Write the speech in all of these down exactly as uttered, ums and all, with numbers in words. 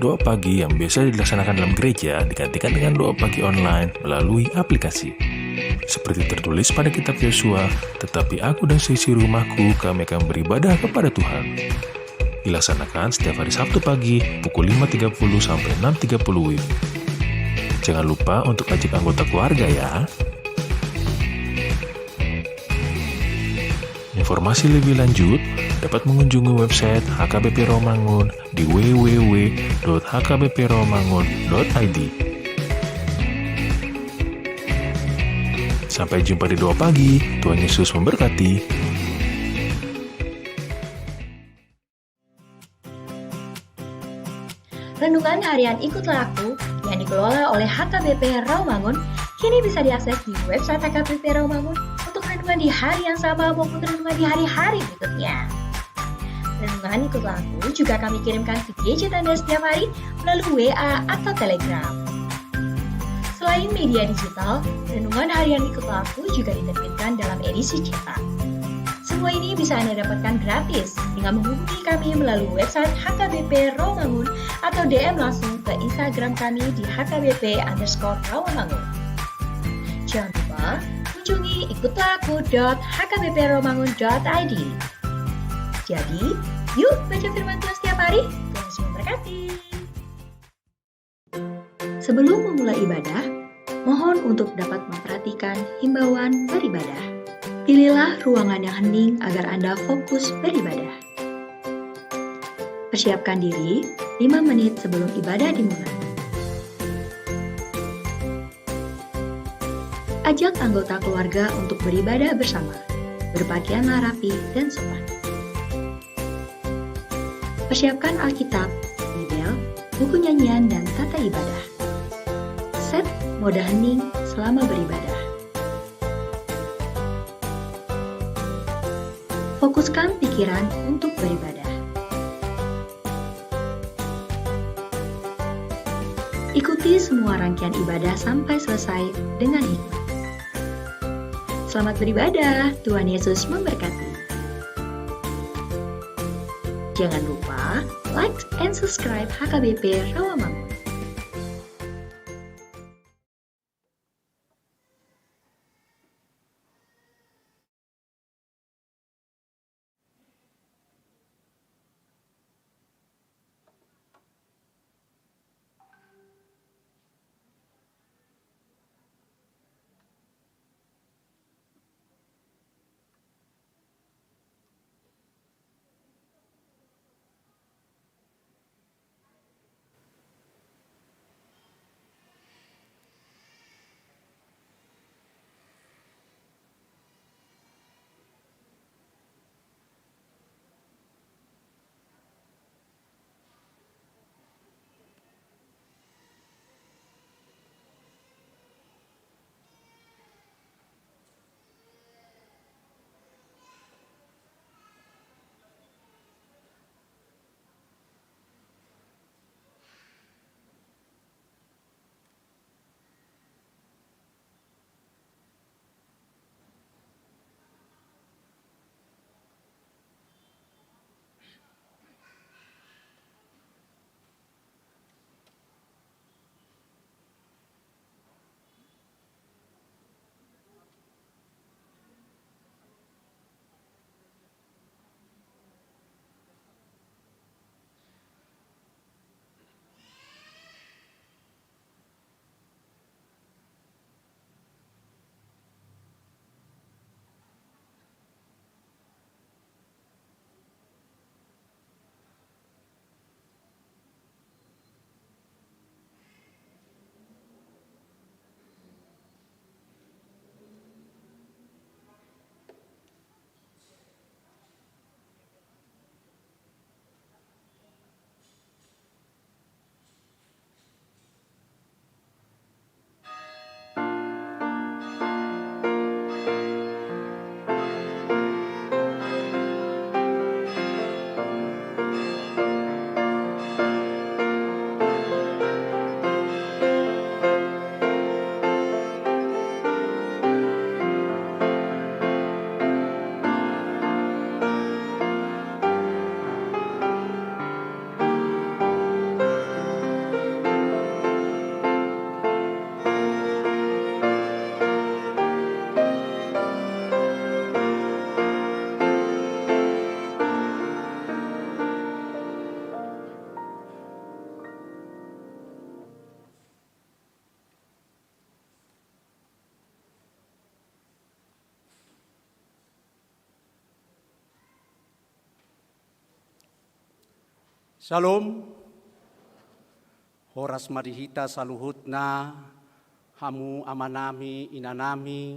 Doa pagi yang biasa dilaksanakan dalam gereja digantikan dengan doa pagi online melalui aplikasi. Seperti tertulis pada kitab Yosua, "Tetapi aku dan seisi rumahku, kami akan beribadah kepada Tuhan." Dilaksanakan setiap hari Sabtu pagi pukul lima tiga puluh sampai enam tiga puluh W I B. Jangan lupa untuk ajak anggota keluarga ya. Informasi lebih lanjut dapat mengunjungi website H K B P Rawamangun di w w w dot h k b p rawamangun dot i d. Sampai jumpa di Doa Pagi. Tuhan Yesus memberkati. Renungan Harian Ikutlah Aku yang dikelola oleh H K B P Rawamangun kini bisa diakses di website H K B P Rawamangun untuk renungan di hari yang sama maupun renungan di hari-hari berikutnya. Renungan Ikutlah Aku juga kami kirimkan ke gadget Anda setiap hari melalui W A atau Telegram. Selain media digital, Renungan Harian Ikutlah Aku juga diterbitkan dalam edisi cetak. Semua ini bisa Anda dapatkan gratis dengan menghubungi kami melalui website H K B P Rawamangun atau D M langsung ke Instagram kami di H K B P underscore Rawamangun. Jangan lupa kunjungi ikutlah aku dot h k b p rawamangun dot i d. Jadi, yuk baca firman Tuhan setiap hari. Tuhan Yesus memberkati. Sebelum memulai ibadah, mohon untuk dapat memperhatikan himbauan beribadah. Pilihlah ruangan yang hening agar Anda fokus beribadah. Persiapkan diri lima menit sebelum ibadah dimulai. Ajak anggota keluarga untuk beribadah bersama. Berpakaianlah rapi dan sopan. Persiapkan Alkitab, Bibel, buku nyanyian, dan tata ibadah. Set mode hening selama beribadah. Fokuskan pikiran untuk beribadah. Ikuti semua rangkaian ibadah sampai selesai dengan hikmat. Selamat beribadah, Tuhan Yesus memberkati. Jangan lupa like and subscribe H K B P Rawamangun. Shalom. Horas ma di hita saluhutna, hamu amanami, inanami,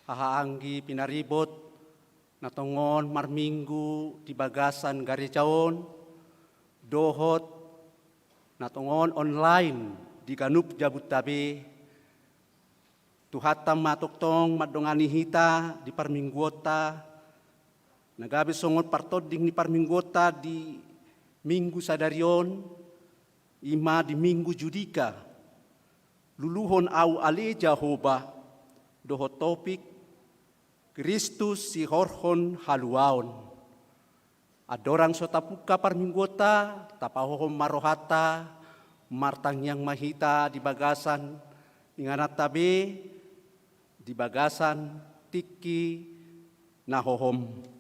hahaanggi pinaribot, na tongon marminggu di bagasan gareja on, dohot na tongon online di ganup jabunta be. Tuhanta ma tongtong mandongani hita di parmingguonta, na gabe songon partonding ni parmingguonta di minggu sadari on, i ma di minggu Judika, luluhon ahu ale Jahowa, dohot topik Kristus sihorhon haluaon. Andorang so tapungka parmingguonta, tapahohom ma rohanta, martangiang ma hita di bagasan ingananta be, di bagasan tingki na hohom.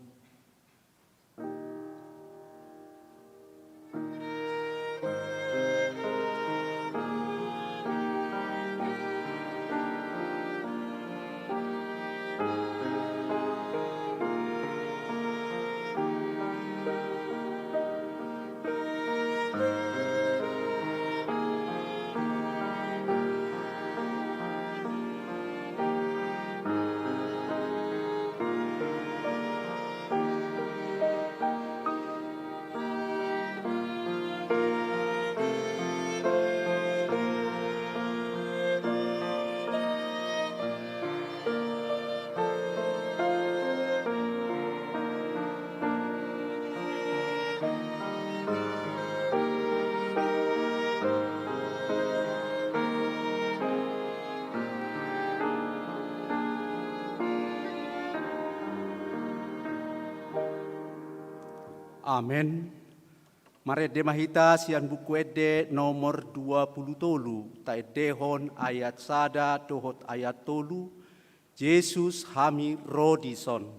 Amen. Marende ma hita sian Buku Ende nomor dua pulu tolu, taendehon ayat sada dohot ayat tolu, Jesus hami ro dison.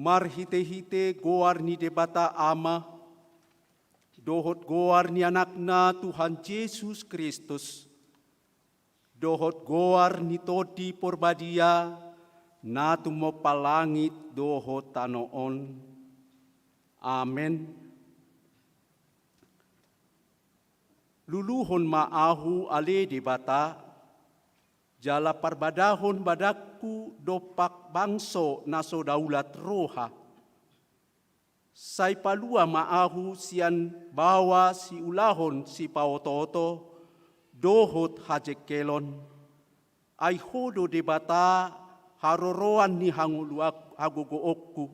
Marhitehite goar ni Debata Ama, dohot goar ni Anakna Tuhan Jesus Kristus, dohot goar ni Tondi Porbadia, na tumompa langit dohot tano on. Amen. Luluhon ma ahu ale Debata, jala parbadahon badangku dompak bangso na so daulat roha. Sai palua ma ahu sian baoa siulahon sipaotooto dohot hajengkelon. Ai Ho do Debata haroroan ni hangoluan hagogoonku.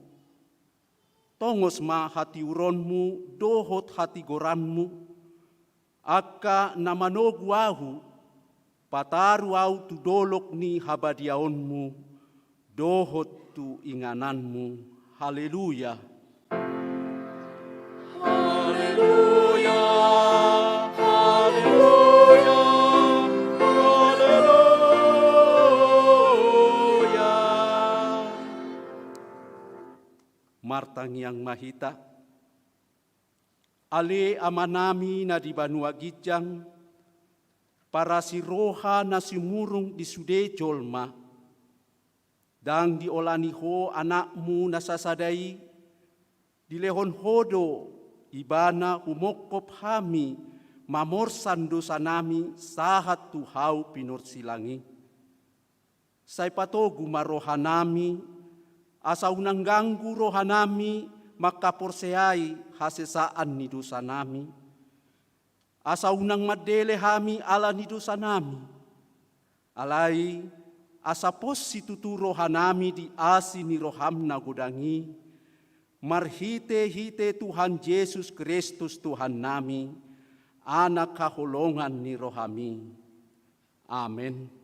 Tongos ma hatiuronmu dohot hatigoranmu, angka na manogu ahu, pataru ahu tu dolok ni habadiaonmu dohot tu ingananmu. Haleluya. Haleluya, haleluya, haleluya. Marta Martangiang ma hita. Ale Amanami na di banua ginjang, parasi roha na sumurung di sude jolma, ndang diolani Ho Anakmu na sasada i, dilehon Ho do Ibana humongkop hami mamorsan dosanami sahat tu hau pinarsilang i. Sai patogu ma rohanami, asa unang ganggu rohanami mangkaporseai hasesaan ni dosanami. Asa unang mandele hami ala ni dosanami. Alai, asa pos situtu rohanami di asi ni roham na godang i, marhite-hite Tuhan Jesus Kristus Tuhannami, Anak haholongan ni roham i. Amen.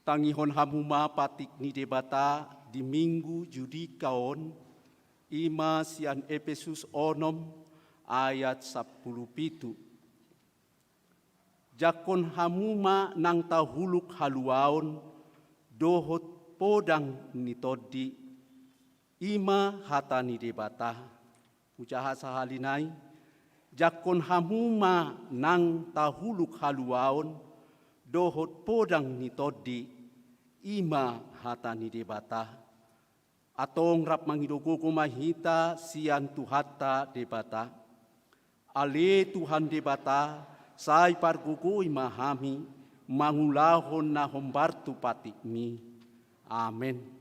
Tangihon hamu ma patik ni Debata di Minggu Judika on, i ma sian Epesus onom ayat sampulu pitu. Jangkon hamu ma nang tahuluk haluaon dohot podang ni tondi, i ma hata ni Debata. Hujaha sahali nai, jangkon hamu ma nang tahuluk haluaon dohot podang ni tondi, i ma hata ni Debata. Antong rap mangido gogo ma hita sian Tuhanta Debata. Ale Tuhan Debata, sai pargogoi ma hami mangulahon na hombar tu patikmi. Amen.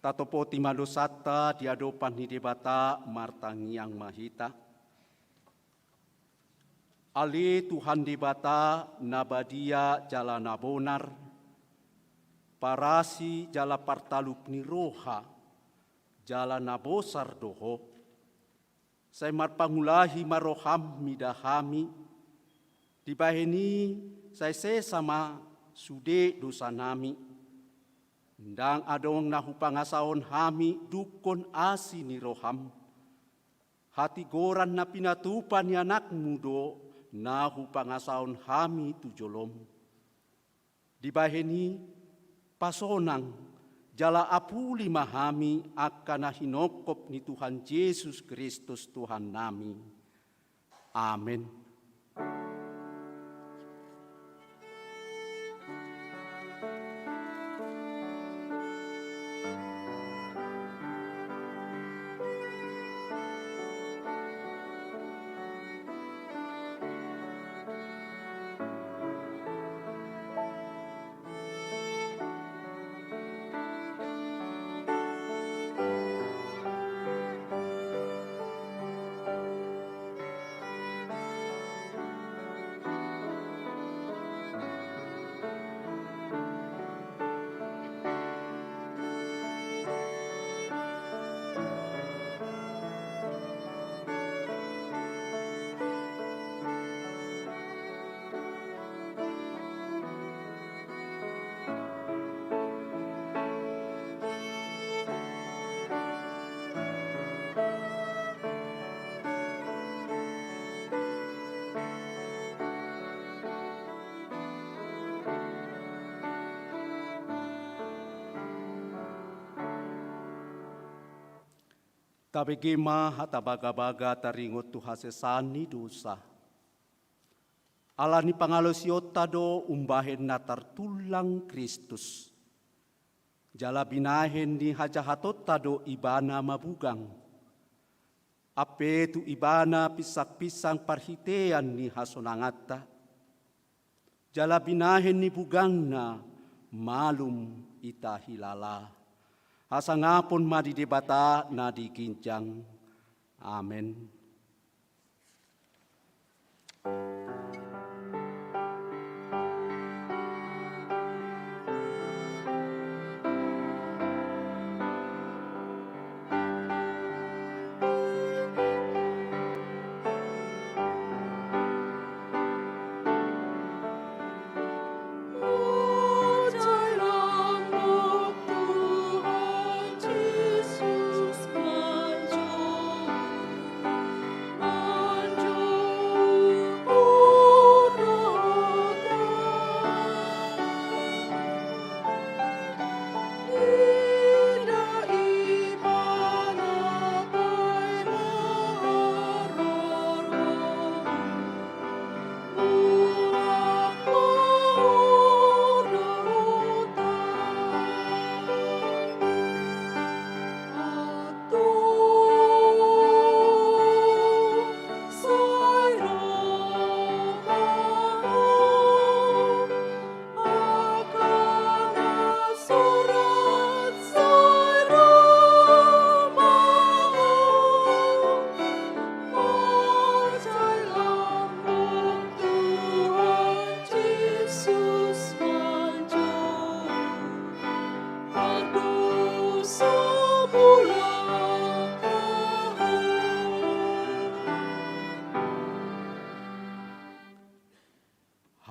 Tatopoti ma dosanta di adopan ni Debata, martangiang ma hita. Ale Tuhan Debata na badia jala na bonar, parasi jala partalup ni roha, jala na bosar do Ho. Sai marpangulahi ma roham mida hami, dibahen i sai sesa ma sude dosanami. Ndang adong na hupangasahon hami dungkon asi ni roham. Hatigoran na pinatupa ni Anakmu do na hupangasahon hami tu jolom. Dibahen i, pasonang Jala apuli ma hami angka na hinongkop ni Tuhan Jesus Kristus Tuhannami. Amen. Tabege ma hata bagabaga taringot tu hasesaan ni dosa. Ala ni pangalaosionta do umbahen na tartullang Kristus. Jala binahen ni hajahatonta do Ibana mabugang. Ampe tu Ibana pinsangpinsang parhitean ni hasonanganta. Jala binahen ni bugangna malum hita hilala. Hasangapon ma di Debata na di ginjang. Amen.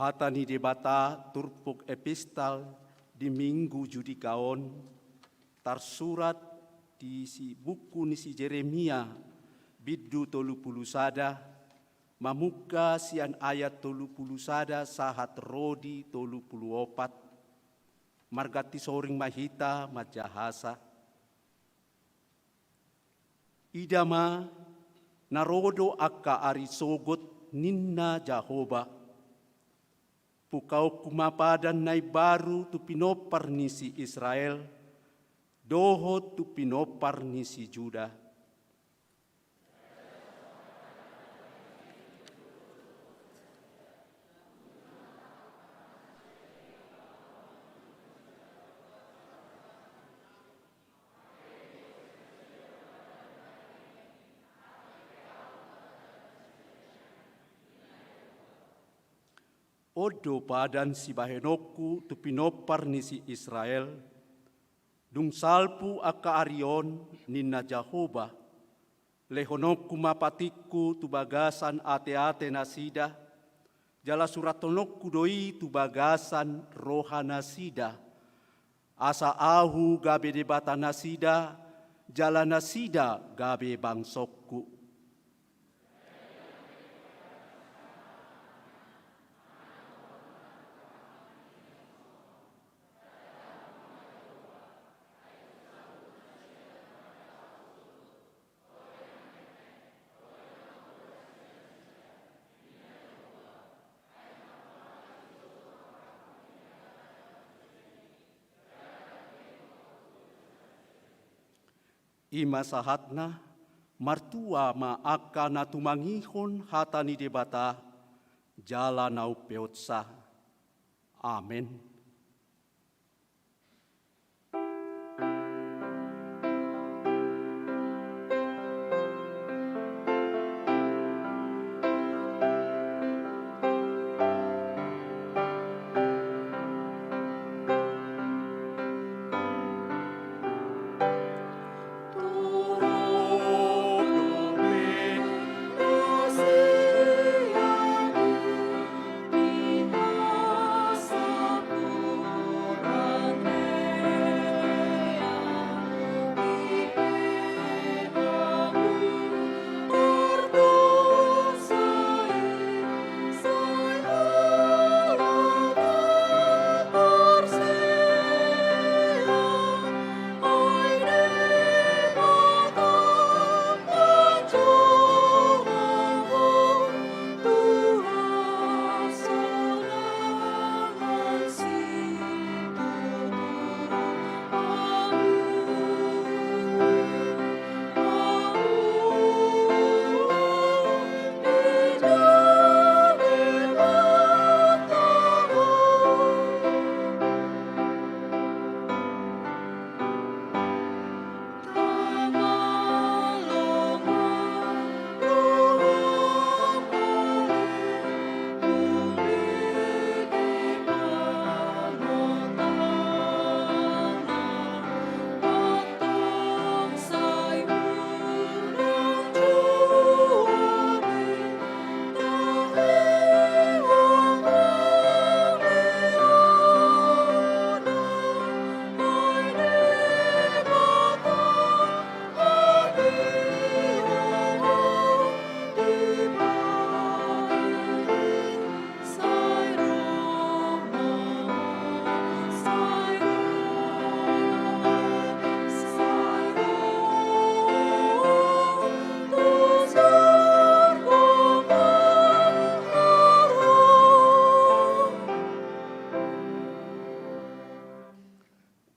Hata ni Debata turpuk epistel di Minggu Judika on, tarsurat di si buku ni si Jeremia, bindu tolu pulu sada, mamungka sian ayat tolu pulu sada sahat ro di tolu pulu opat. Marganti soring ma hita manjahasa. Ida ma, na ro do angka ari sogot, ninna Jahowa. Pungkaonku ma padan na imbaru tu pinompar ni si Israel, dohot tu pinompar ni si Juda. On do padan sibahenonku tu pinompar ni si Israel, dung salpu angka ari on, ninna Jahowa, lehononku ma patikku tu bagasan ateate nasida, jala surathononku do i tu bagasan roha nasida, asa ahu gabe Debata nasida, jala nasida gabe bangsongku. I ma sahatna, martua ma angka na tumangihon hata ni Debata, jala na umpeopsa. Amen.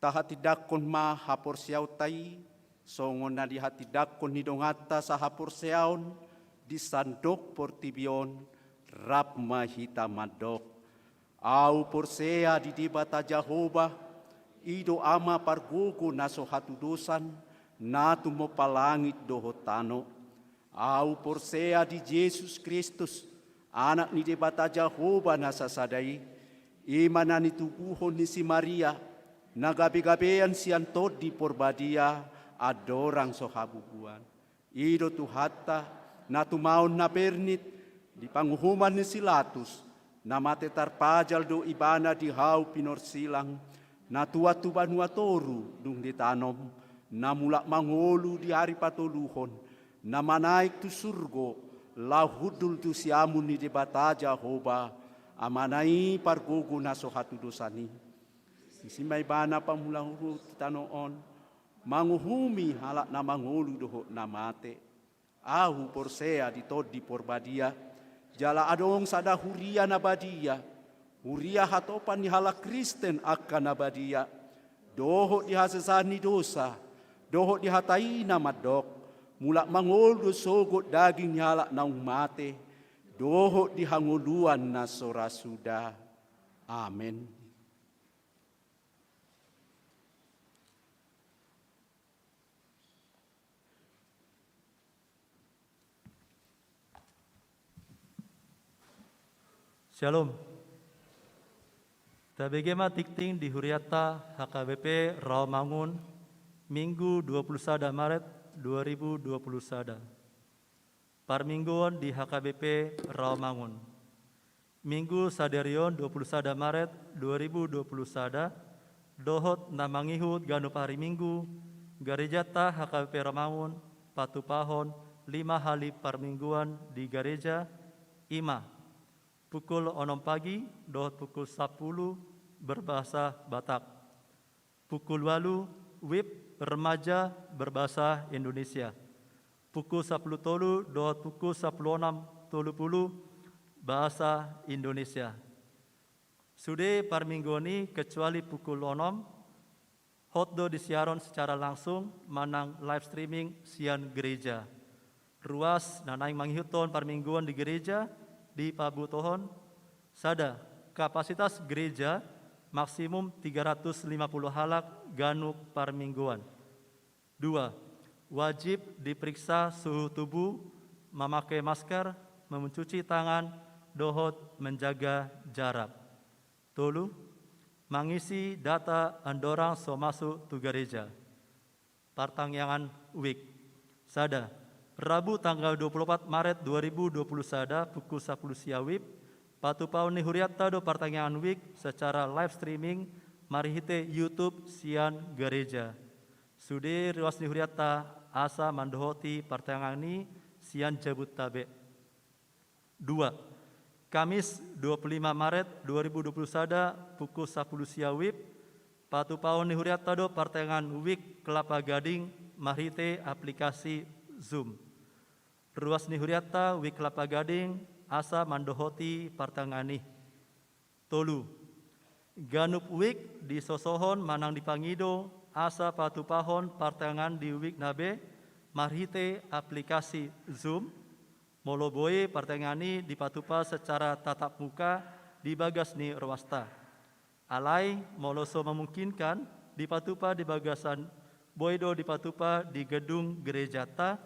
Tahatindangkon ma haporseaonta i, songon na dihatindangkon ni donganta sahaporseaon di sandok portibi on, rap ma hita mandok. Ahu porsea di Debata Jahowa, i do Ama pargogo na so hatudosan, na tumompa langit dohot tano. Ahu porsea di Jesus Kristus, Anak ni Debata Jahowa na sasada i, i ma na nitubuhon ni si Maria, na gabegabean sian Tondi Porbadia, andorang so habubuhan. I do Tuhanta, na tumaon na bernit, di panguhuman ni si Latus, na mate tarpajal do Ibana di hau pinorsilang, na tuat tu banua toru dung ditanom, na mulak mangolu di ari patoluhon, na manaek tu surgo, laho hundul tu siamun ni Debata Jahowa, Amana i pargogo na so hatudosan i. Disi ma Ibana pamula huhut di tano on, manguhumi halak na mangolu dohot na mate. Ahu porsea di Tondi Porbadia, jala adong sada huria na badia, huria hatopan ni halak Kristen angka na badia, dohot di hasesaan ni dosa, dohot di hata i na mandok, mulak mangolu do sogot daging ni halak naung mate, dohot di hangoluan na so ra suda. Amen. Syalom. Tabege ma tingting di hurianta H K B P Rawamangun, Minggu dua puluh sada Maret dua ribu dua puluh sada. Parmingguon di H K B P Rawamangun. Minggu sadari on dua puluh sada Maret dua ribu dua puluh sada, dohot na mangihut ganup ari Minggu, garejanta H K B P Rawamangun patupahon lima hali parmingguan di gareja, i ma pukul onom pagi dohot pukul sampulu berbahasa Batak. Pukul ualu, WIB remaja berbahasa Indonesia. Pukul sampulu tolu dohot pukul sampulu onom tolu pulu, bahasa Indonesia. Sude parmingguon i kecuali pukul onom, Hot do disiaron secara langsung manang live streaming sian gereja. Ruas na naeng mangihuthon parmingguon di gereja dipabotohon: sada, kapasitas gereja maksimum tiga ratus lima puluh halak ganup parmingguon. Dua, wajib diperiksa suhu tubuh, memakai masker, mencuci tangan, dohot menjaga jarak. Tolu, mangisi data andorang so masuk tu gareja. Partangiangan WIB. Sada, Rabu tanggal dua puluh opat Maret dua ribu dua puluh sada pukul sapuluh sia WIB, patupaon ni hurianta do partangiangan WIB secara live streaming marhite YouTube sian gareja. Sude ruas ni hurianta asa mandohoti partangiangan i sian jabunta be. Dua, Kamis dua puluh lima Maret dua ribu dua puluh sada pukul sapuluh sia WIB, patupaon ni hurianta do partangiangan WIB Kelapa Gading marhite aplikasi Zoom. Ruas ni hurianta WIB Kelapa Gading asa mandohoti partangiangan i. Tolu, ganup WIB disosohon manang dipangido asa patupahon partangiangan di WIB na be marhite aplikasi Zoom, molo boi partangiangan i dipatupa secara tatap muka di bagas ni ruasta. Alai molo so memungkinkan dipatupa di bagasan, boi do dipatupa di gedung gerejanta,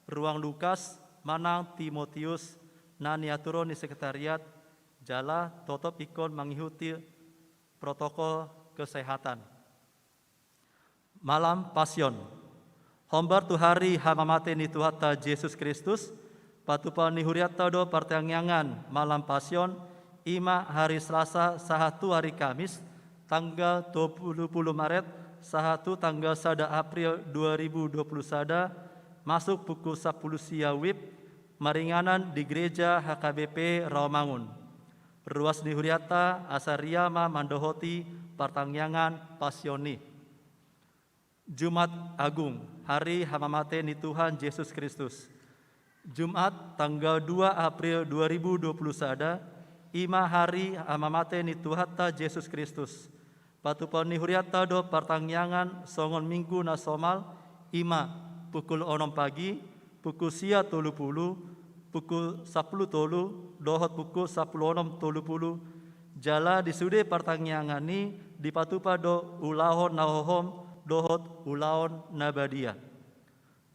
ruang Lukas manang Timotius na niaturon ni sekretariat, jala totop ingkon mangihuti protokol kesehatan. Malam Pasion. Hombar tu hari hamamate ni Tuhanta Jesus Kristus, patupaon ni hurianta do partangiangan Malam Pasion, i ma hari Selasa sahat tu hari Kamis, tanggal dua puluh Maret sahat tu tanggal sada April dua ribu dua puluh sada, masuk pukul sapuluh sia WIB, maringanan di Gereja H K B P Rawamangun. Ruas ni hurianta asa ria ma mandohoti partangiangan Pasion i. Jumat Agung, hari hamamate ni Tuhan Jesus Kristus. Jumat tanggal dua April dua ribu dua puluh sada, i ma hari hamamate ni Tuhanta Jesus Kristus. Patupaon ni hurianta do partangiangan songon minggu na somal, i ma pukul onom pagi, pukul sia tolu pulu, pukul sapuluh tolu, dohot pukul sapuluh onom tolu pulu, jala di sude partangiangan i dipatupa do ulaon na hohom dohot ulaon na badia.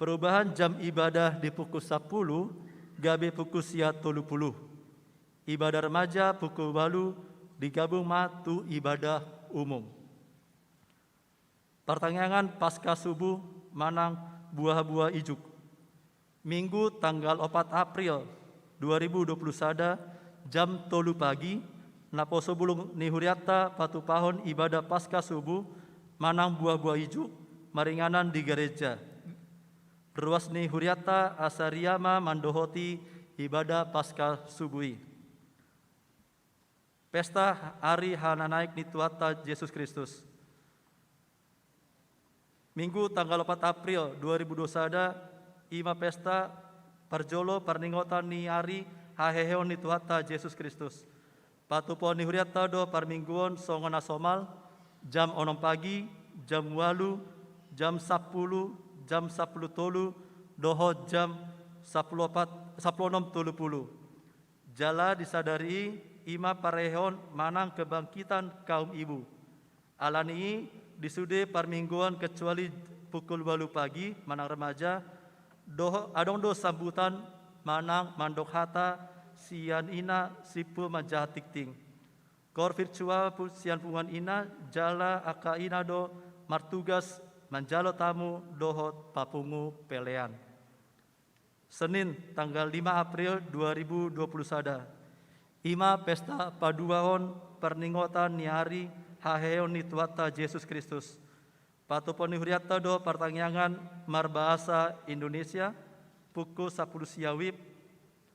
Perubahan jam ibadah di pukul sapuluh gabe pukul sia tolu pulu. Ibadah remaja pukul ualu digabung ma tu ibadah umum. Partangiangan Paskah Subuh manang buha-buha ijuk. Minggu tanggal opat April dua ribu dua puluh sada, jam tolu pagi, naposo bulung ni hurianta patupahon ibadah Paskah Subuh manang buha-buha ijuk maringanan di gareja. Ruas ni hurianta asa ria ma mandohoti ibadah Paskah Subuh i. Pesta Ari Hananaek ni Tuhanta Jesus Kristus. Minggu tanggal opat April dua ribu dua puluh sada, i ma pesta parjolo parningotan ni ari haheheon ni Tuhanta Jesus Kristus. Patupaon ni hurianta do parmingguon songon na somal, jam onom pagi, jam ualu, jam sapuluh, jam sapuluh tolu, dohot jam sapuluh opat, sapuluh onom tolu pulu. Jala di sadari i, i ma parehehon manang kebangkitan kaum ibu. Alani i, di sude parmingguon kecuali pukul ualu pagi manang remaja, dohot adong do sambutan manang mandok hata sian ina simpul manjaha tingting. Koor virtual pu-, sian punguan ina jala angka ina do martugas manjalo tamu dohot papungu pelean. Senin, tanggal lima April dua ribu dua puluh sada. I ma pesta paduahon parningotan ni ari haheheon ni Tuhanta Jesus Kristus. Patupaon ni hurianta do partangiangan marbahasa Indonesia, pukul sapuluh sia WIB,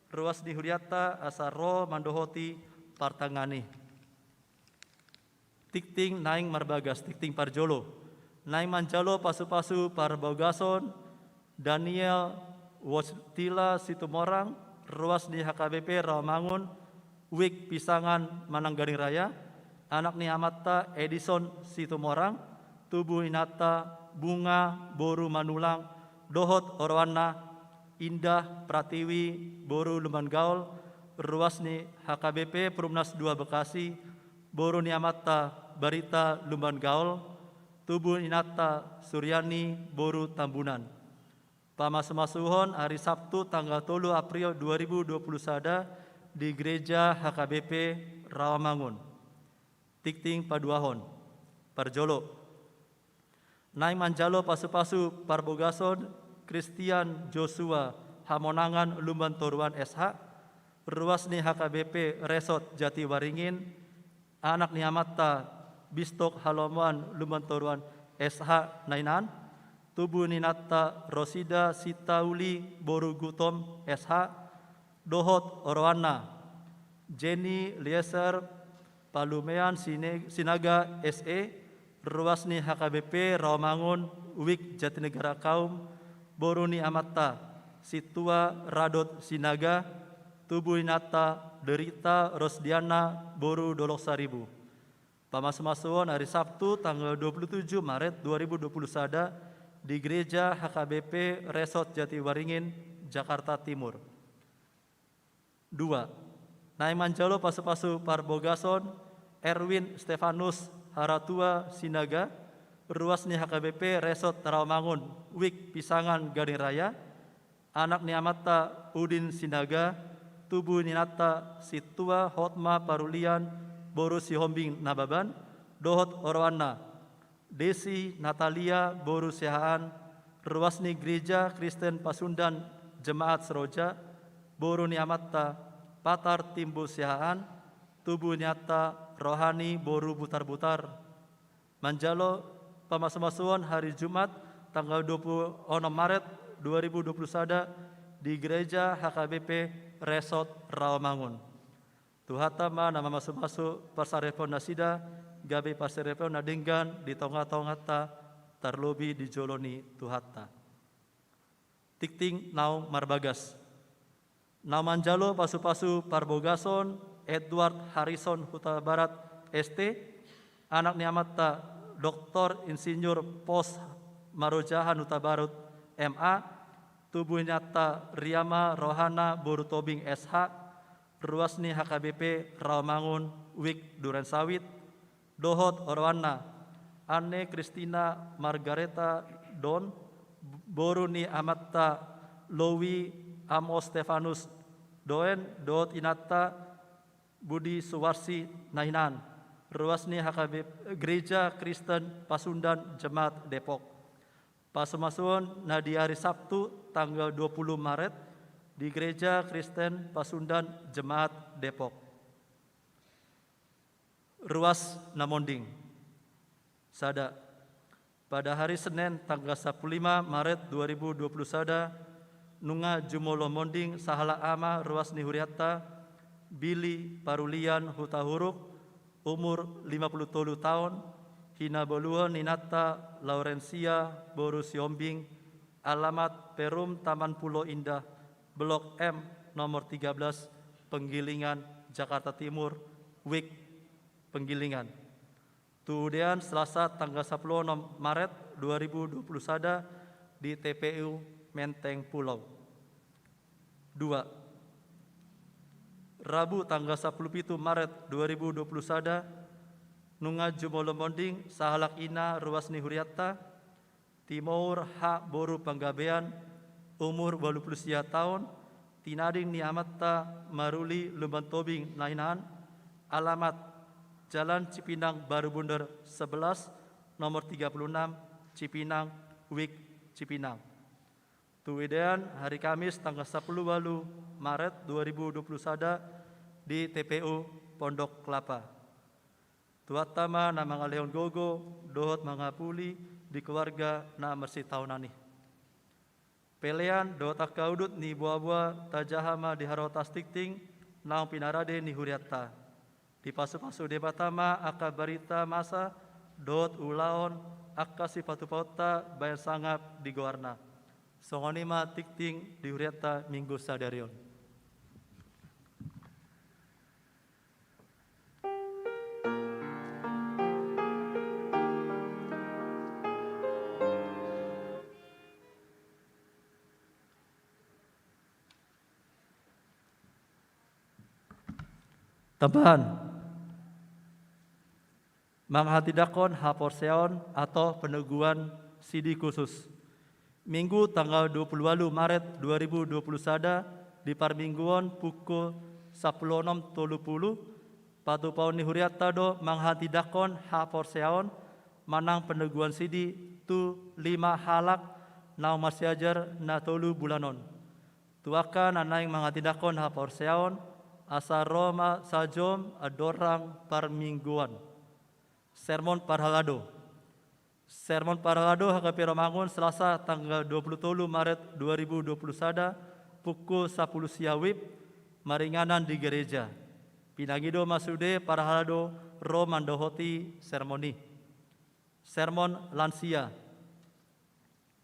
ruas ni hurianta asa ro mandohoti partangiangan i. Tingting naeng marbagas, tingting parjolo. Naeng manjalo pasupasu parbagason Daniel Wostila Situmorang, ruas ni H K B P Rawamangun, WIB Pisangan manang Gading Raya, anak ni amanta Edison Situmorang, tubu ni inanta Bunga boru Manulang dohot oroanna Indah Pratiwi boru Lumban Gaol, ruas ni H K B P Perumnas dua Bekasi, boru ni amanta Barita Lumban Gaol, tubu ni inanta Suryani boru Tambunan. Pamasumasuon hari Sabtu tanggal tolu April dua ribu dua puluh sada di Gereja H K B P Rawamangun. Tingting paduahon. Parjolo, naeng manjalo pasupasu parbogason Christian Joshua Hamonangan Lumban Toruan S H, ruas ni H K B P Resort Jatiwaringin, anak ni amanta Bistok Halomoan Lumban Toruan S H na inanta, tubu ni inanta Rosida Sitauli boru Gutom S H, dohot oroanna Jenny Lieser Palumean Sine-, Sinaga S E, ruas ni H K B P Rawamangun, Wik Jatinegara Kaum, boru ni amanta Sintua Radot Sinaga, tubu ni inanta Derita Rosdiana boru Dolok Saribu. Pamasumasuon hari Sabtu tanggal dua puluh tujuh Maret dua ribu dua puluh sada di Gereja H K B P Resort Jatiwaringin, Jakarta Timur. Dua, naeng manjalo pasupasu parbogason Erwin Stefanus Haratua Sinaga, ruas ni H K B P Resort Rawamangun, Wik Pisangan Gading Raya, anak ni amanta Udin Sinaga, tubu ni inanta Sintua Hotma Parulian boru Sihombing Nababan, dohot oroanna Desi Natalia boru Siahaan, ruas ni Gereja Kristen Pasundan Jemaat Seroja, boru ni amanta Patar Timbo Siahaan, tubu ni inanta Rohani boru Butarbutar. Manjalo pamasumasuon hari Jumat tanggal dua puluh onom Maret dua ribu dua puluh sada di Gereja H K B P Resort Rawamangun. Tuhanta ma na mamasumasu parsaripeon nasida, gabe parsaripeon na denggan di tongatonganta, tarlobi di jolo ni Tuhanta. Tingting naung marbagas. Naung manjalo pasupasu parbogason Edward Harrison Hutabarat S T, anak ni amanta Doktor Insinyur Pos Marojahan Hutabarat M A, tubu ni inanta Riama Rohana boru Tobing S H, ruas ni H K B P Rawamangun, Wik Durensawit, dohot oroanna Anne Kristina Margareta Don, boru ni amanta Lowi Amos Stefanus Doen, dohot inanta Budi Suwarsi na inanta, ruas ni H K B P Gereja Kristen Pasundan Jemaat Depok. Pamasumasuon na di hari Sabtu tanggal dua puluh Maret di Gereja Kristen Pasundan Jemaat Depok. Ruas na monding. Sada, pada hari Senin tanggal sapuluh lima Maret dua ribu dua puluh sada, nunga jumolo monding sahalak ama ruas ni hurianta, Billy Parulian Hutahuruk, umur lima puluh tolu taon, hinabaluhon ni inanta Laurencia boru Sihombing, alamat Perum Taman Pulo Indah, Blok M, nomor tiga belas, Penggilingan, Jakarta Timur, Wik Penggilingan. Tu udean Selasa tanggal sapuluh onom Maret dua ribu dua puluh sada di T P U Menteng Pulau. Dua, Rabu tanggal sapuluh pitu Maret dua ribu dua puluh sada, nunga jumolo monding sahalak ina ruas ni hurianta, Timour H boru Panggabean, umur ualu pulu sia taon, tinading ni amanta Maruli Lumban Tobing na inanta, alamat Jalan Cipinang Baru Bunder sebelas, nomor tiga puluh enam, Cipinang, Wik Cipinang. Tu udean hari Kamis tanggal sapuluh ualu Maret dua ribu dua puluh sada di T P U Pondok Kelapa. Tuhanta ma na mangalehon gogo dohot mangapuli di keluarga na marsitaonan i. Pelean dohot angka udut ni boaboa tajaha ma di harotas tingting naung pinarade ni hurianta. Dipasupasu Debata ma angka barita masa dohot ulaon angka sipatupaonta bahen sangap di goarna. Songon i ma tingting di hurianta Minggu sadari on. Tambahan. Manghatindanghon haporseaon atau peneguhan sidi khusus. Minggu tanggal dua puluh walu Maret dua ribu dua puluh sada, di parmingguon pukul sampulu onom tolu pulu, patupaon ni hurianta do manghatindanghon haporseaon manang peneguhan sidi tu lima halak naung marsiajar na tolu bulan on. Tu angka na naeng manghatindanghon haporseaon, asa ro ma sajom andorang parmingguon. Sermon parhalado. Sermon parhalado H K P Rawamangun, Selasa tanggal dua puluh tolu Maret dua ribu dua puluh sada, pukul sampulu sia WIB, maringanan di gereja. Pinangido ma sude parhalado ro mandohoti sermon i. Sermon lansia.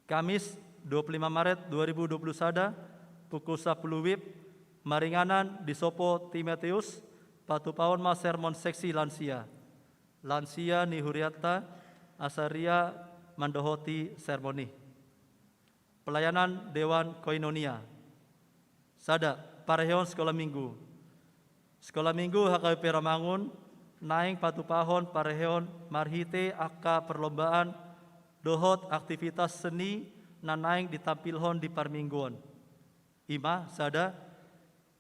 Kamis, dua puluh lima Maret dua ribu dua puluh sada, pukul sampulu WIB, maringanan di Sopo Timoteus, patupaon ma sermon seksi lansia. Lansia ni hurianta, asa ro mandohoti sermon i. Pelayanan Dewan Koinonia. Sada, parheon Sekolah Minggu. Sekolah Minggu H K B P Rawamangun naeng patupahon parheon marhite angka perlombaan dohot aktivitas seni na naeng ditampilhon di parmingguon. Ima, sada,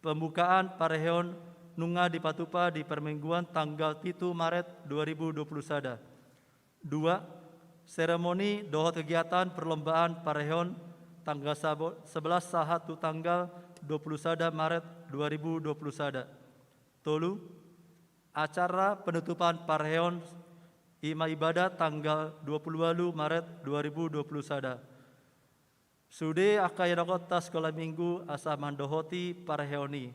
pembukaan parheon nunga dipatupa di parmingguon tanggal pitu Maret dua ribu dua puluh sada. Dua, seremoni dohot kegiatan perlombaan parheon tanggal sabo-, sebelas sahat tu tanggal dua puluh sada Maret dua ribu dua puluh sada. Tolu, acara penutupan parheon, ima ibadah tanggal dua puluh walu Maret dua ribu dua puluh sada. Sude angka ianakhonta Sekolah Minggu asa mandohoti parheon i.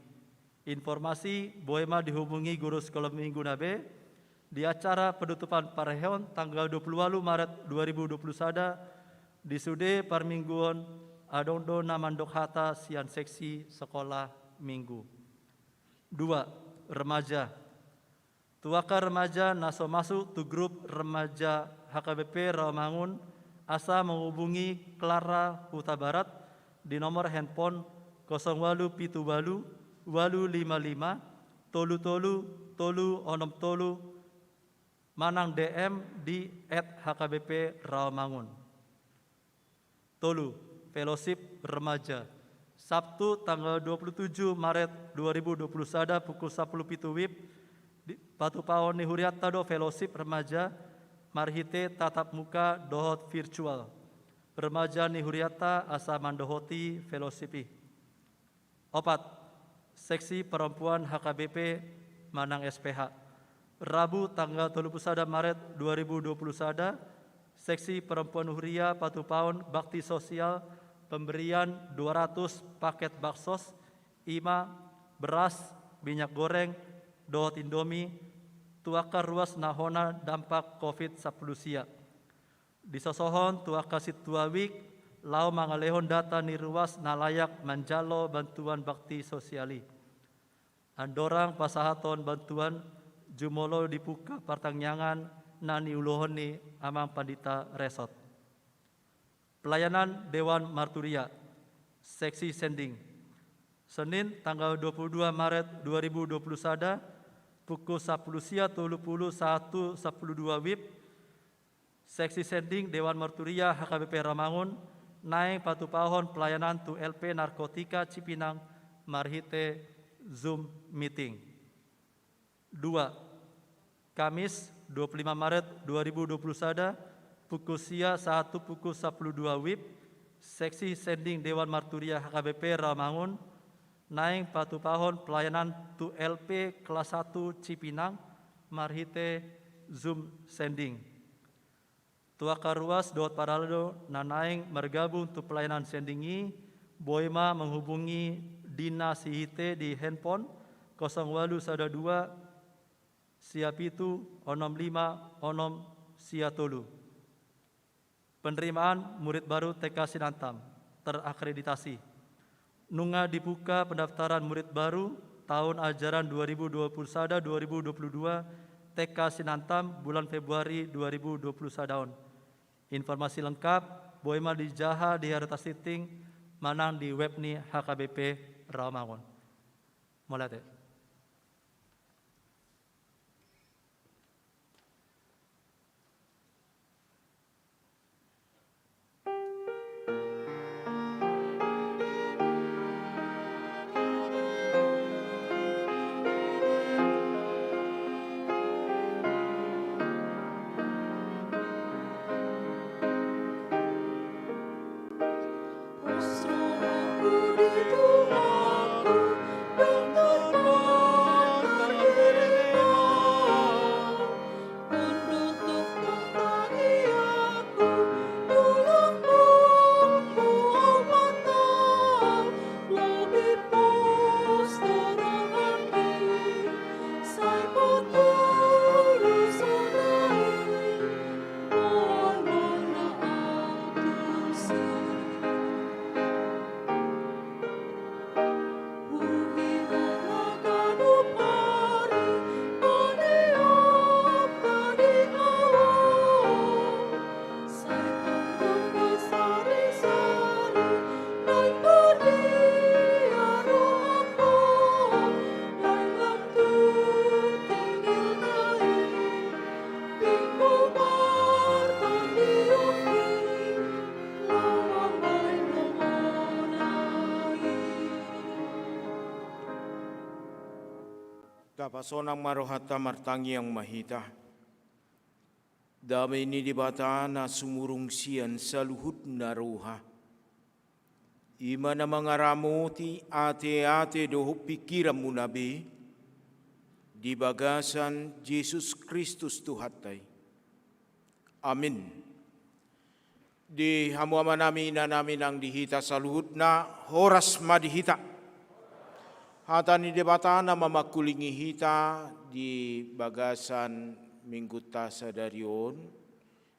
Informasi boi ma dihubungi guru Sekolah Minggu na be di acara penutupan parheon tanggal dua puluh walu Maret dua ribu dua puluh sada. Di sude parmingguon adong do na mandok hata sian seksi Sekolah Minggu. Dua, remaja. Tu angka remaja na so masuk tu grup remaja H K B P Rawamangun, asa menghubungi Clara Hutabarat di nomor handphone kosong walu pitu walu, walu lima lima, tolu tolu, tolu onom tolu, manang D M di at H K B P Rawamangun. Tolu, fellowship remaja. Sabtu tanggal dua puluh tujuh Maret dua ribu dua puluh sada pukul sampulu pitu WIB, di, patupaon ni hurianta do fellowship remaja marhite tatap muka dohot virtual. Remaja ni hurianta asa mandohoti fellowship i. Opat, seksi perempuan H K B P manang S P H. Rabu tanggal tolu puluh sada Maret dua ribu dua puluh sada, seksi perempuan Huria patupaon bakti sosial pemberian dua ratus paket baksos, ima beras, minyak goreng, dohot Indomie, tu angka ruas na hona dampak covid sampulu sia. Disosohon tu angka sintua wijk laho mangalehon data ni ruas na layak manjalo bantuan bakti sosial i. Andorang pasahaton bantuan jumolo dibuka partangiangan na niuluhon ni amang pandita resort. Pelayanan Dewan Marturia, seksi sending. Senin tanggal dua puluh dua Maret dua ribu dua puluh sada, pukul sampulu sia tolu pulu sahat tu sampulu dua WIB, seksi sending Dewan Marturia H K B P Rawamangun naeng patupahon pelayanan tu L P Narkotika Cipinang marhite Zoom meeting. Dua, Kamis dua puluh lima Maret dua ribu dua puluh sada, pukul sia sahat tu pukul sampulu dua WIB, seksi sending Dewan Marturia H K B P Rawamangun naeng patupahon pelayanan tu L P kelas satu Cipinang marhite Zoom sending. Tu angka ruas dohot parhalado na naeng margabung tu pelayanan sending i, boi ma menghubungi Dina Sihite di handphone kosong walu sada dua sia pitu onom lima onom sia tolu. Penerimaan murid baru T K Sinantam terakreditasi. Nunga dibuka pendaftaran murid baru tahun ajaran dua ribu dua puluh sada dua ribu dua puluh dua T K Sinantam bulan Februari dua ribu dua puluh sada on. Informasi lengkap boi ma dijaha di Haritas Tinting manang di web ni H K B P Rawamangun. Mauliate. Tapasonang ma rohanta, martangiang ma hita. Dame ni Debata na sumurung sian saluhutna roha, i ma na mangaramoti ateate dohot pingkiranmuna be di bagasan Jesus Kristus Tuhanta i. Amin. Di hamu amanami, inanami nang di hita saluhutna, horas ma di hita. Hata ni Debata na mamangkulingi hita di bagasan minggunta sadari on,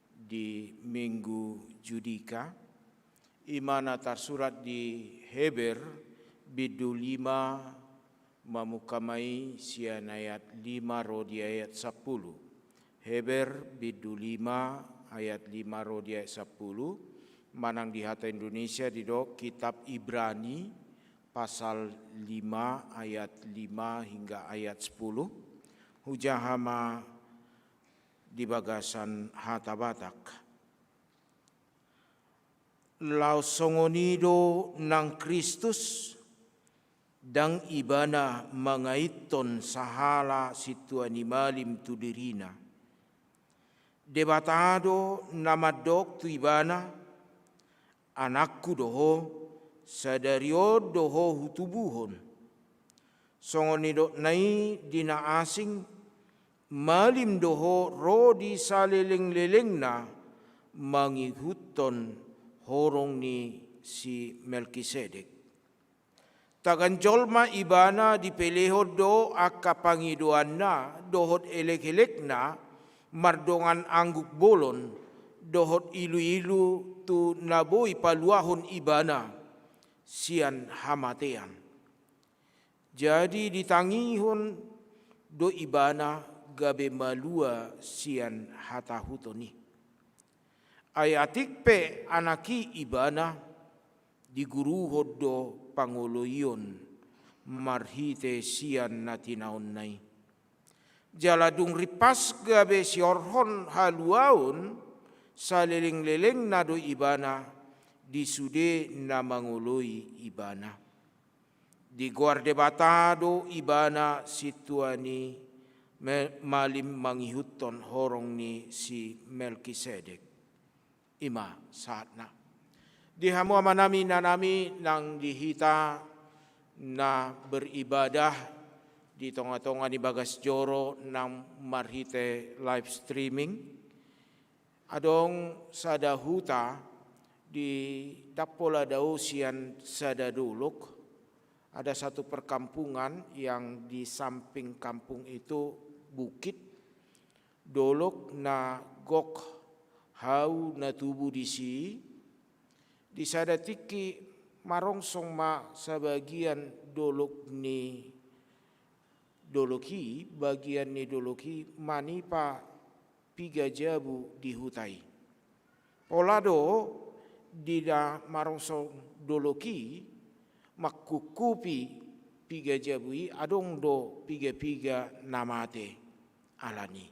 di Minggu Judika, i ma na tarsurat di Heber bindu lima, mamungka ma i sian ayat lima ro di ayat sampulu. Heber bindu lima ayat lima ro di ayat sampulu, manang di hata Indonesia didok kitab Ibrani pasal lima ayat lima hingga ayat sampulu. Hujaha ma di bagasan hata Batak. Laos songon i do nang Kristus, ndang Ibana mangaithon sahala sintua ni malim tu dirina. Debata do na mandok tu Ibana, "Anakku do ho, sadari on do ho hutubuhon." Songon nidokna i di na asing, malim do ho ro di salelenglelengna mangihuthon horong ni si Melkisedek. Tagan jolma Ibana dipelehon do angka pangidoanna dohot elekelekna mardongan angguk bolon dohot iluilu tu na boi paluahon Ibana sian hamatean. Jadi ditangihon do Ibana gabe malua sian hatahuton i. Ai atik pe Anak i Ibana, diguruhon do pangoloion marhite sian na tinaonna i. Jala dung rimpas gabe siorhon haluaon, salelenglelengna do Ibana di sude na mangoloi Ibana. Digoar Debata do Ibana sintua ni me-, malim mangihuthon horong ni si Melkisedek. I ma sahatna. Di hamu amanami, inanami nang di hita na beribadah di tongatonga ni bagas joro nang marhite live streaming, adong sada huta di Tampola Dao sian sada dolok. Ada satu perkampungan yang di samping kampung itu bukit, dolok na gok hau na tubu disi. Di sada tingki marongsong ma sabagian dolok ni dolok i, bagian ni dolok i manipa piga jabu di huta i. Pola do di na marongsong dolok i mangkukkupi piga jabu i, adong do pigapiga na mate alani.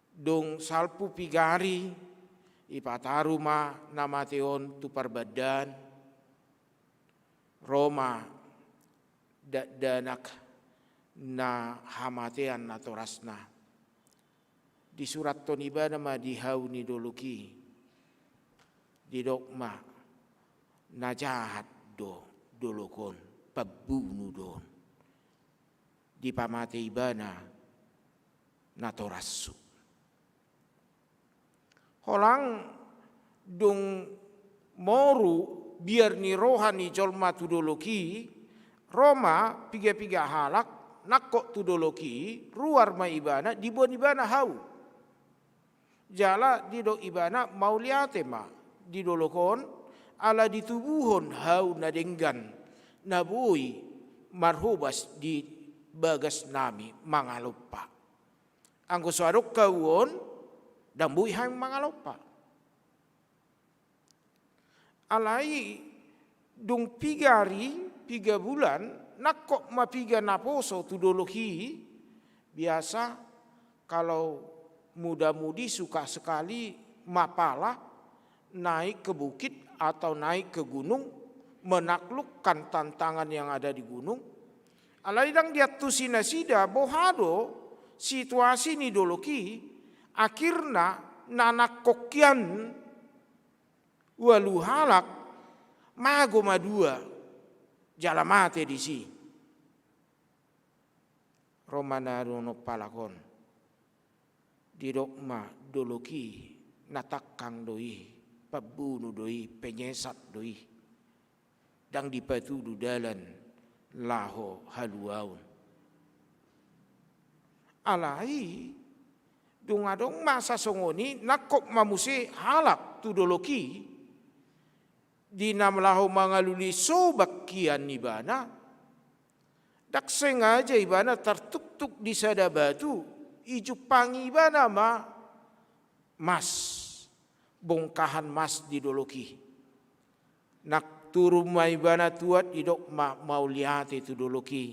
Dung salpu piga ari, ipataru ma na mate on tu parbandaan, ro ma dakdanak na hamatean natorasna. Disurathon ibana ma di hau ni dolok i, didok ma, na jahat do dolok on, pambunu do on. Dipamate ibana natorashu. Holan dung moru biar ni roha ni jolma tu dolok i, ro ma pigapiga halak nangkok tu dolok i, ruar ma ibana, diboan ibana hau. Jala didok ibana, mauliate ma di dolok on, ala ditubuhon hau na denggan, na boi marhobas di bagasnami mangalompa. Anggo so adong hau on, ndang boi hami mangalompa. Alai dung piga ari, piga bulan, nangkok ma piga naposo tu dolok i. Biasa kalau muda-mudi suka sekali mapala naik ke bukit atau naik ke gunung, menaklukkan tantangan yang ada di gunung. Alai ndang diantusi nasida boha do situasi ni dolok i, akhirna na nangkok hian ualu halak mago ma dua jala mate disi. Ro ma na dohononhon halak on, didok ma dolok i na tangkang do i, pambunu do i, penyesat do i, ndang dipatudu dalan laho haluaon. Alai dung adong masa songon i, nangkok ma muse halak tu dolok i, di na laho mangalului sobang hian ibana, ndang sengaja ibana tartuktuk di sada batu, dijumpangi ibana ma mas, bongkahan mas di dolok i. Nang turun ma ibana tuat, didok ma mauliate tu dolok i,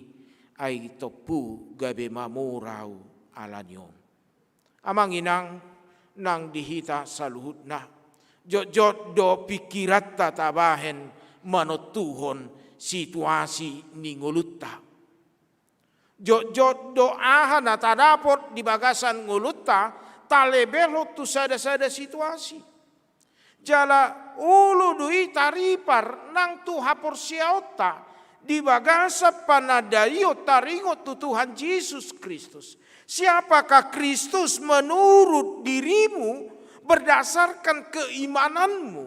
ai tompu gabe mamora ahu ala ni on. Amang inang nang di hita saluhutna, jotjot do pingkiranta tabahen manontuhon situasi ni ngolunta. Jotjot do aha na tadapot di bagasan ngolunta talebelhon tu sada-sada situasi. Jala olo do i taripar nang tu haporseaonta di bagasan panandaion taringot tu Tuhan Jesus Kristus. Siapakah Kristus menurut dirimu berdasarkan keimananmu?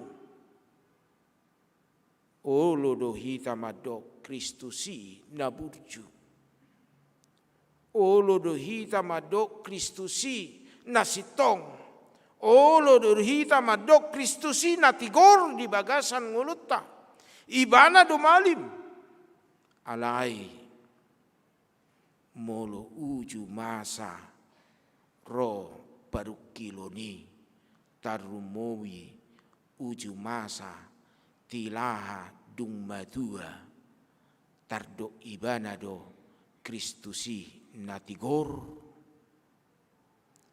Olo do hita mandok Kristus i na burju. Olo do hita mandok Kristus i na sintong. Olo do hita mandok Kristus i na tigor di bagasan ngolunta. Ibana do malim. Alai molo uju masa ro parungkilon i, tarlumobi uju masa tilaha dung matua, tardok ibana do Kristus i na tigor.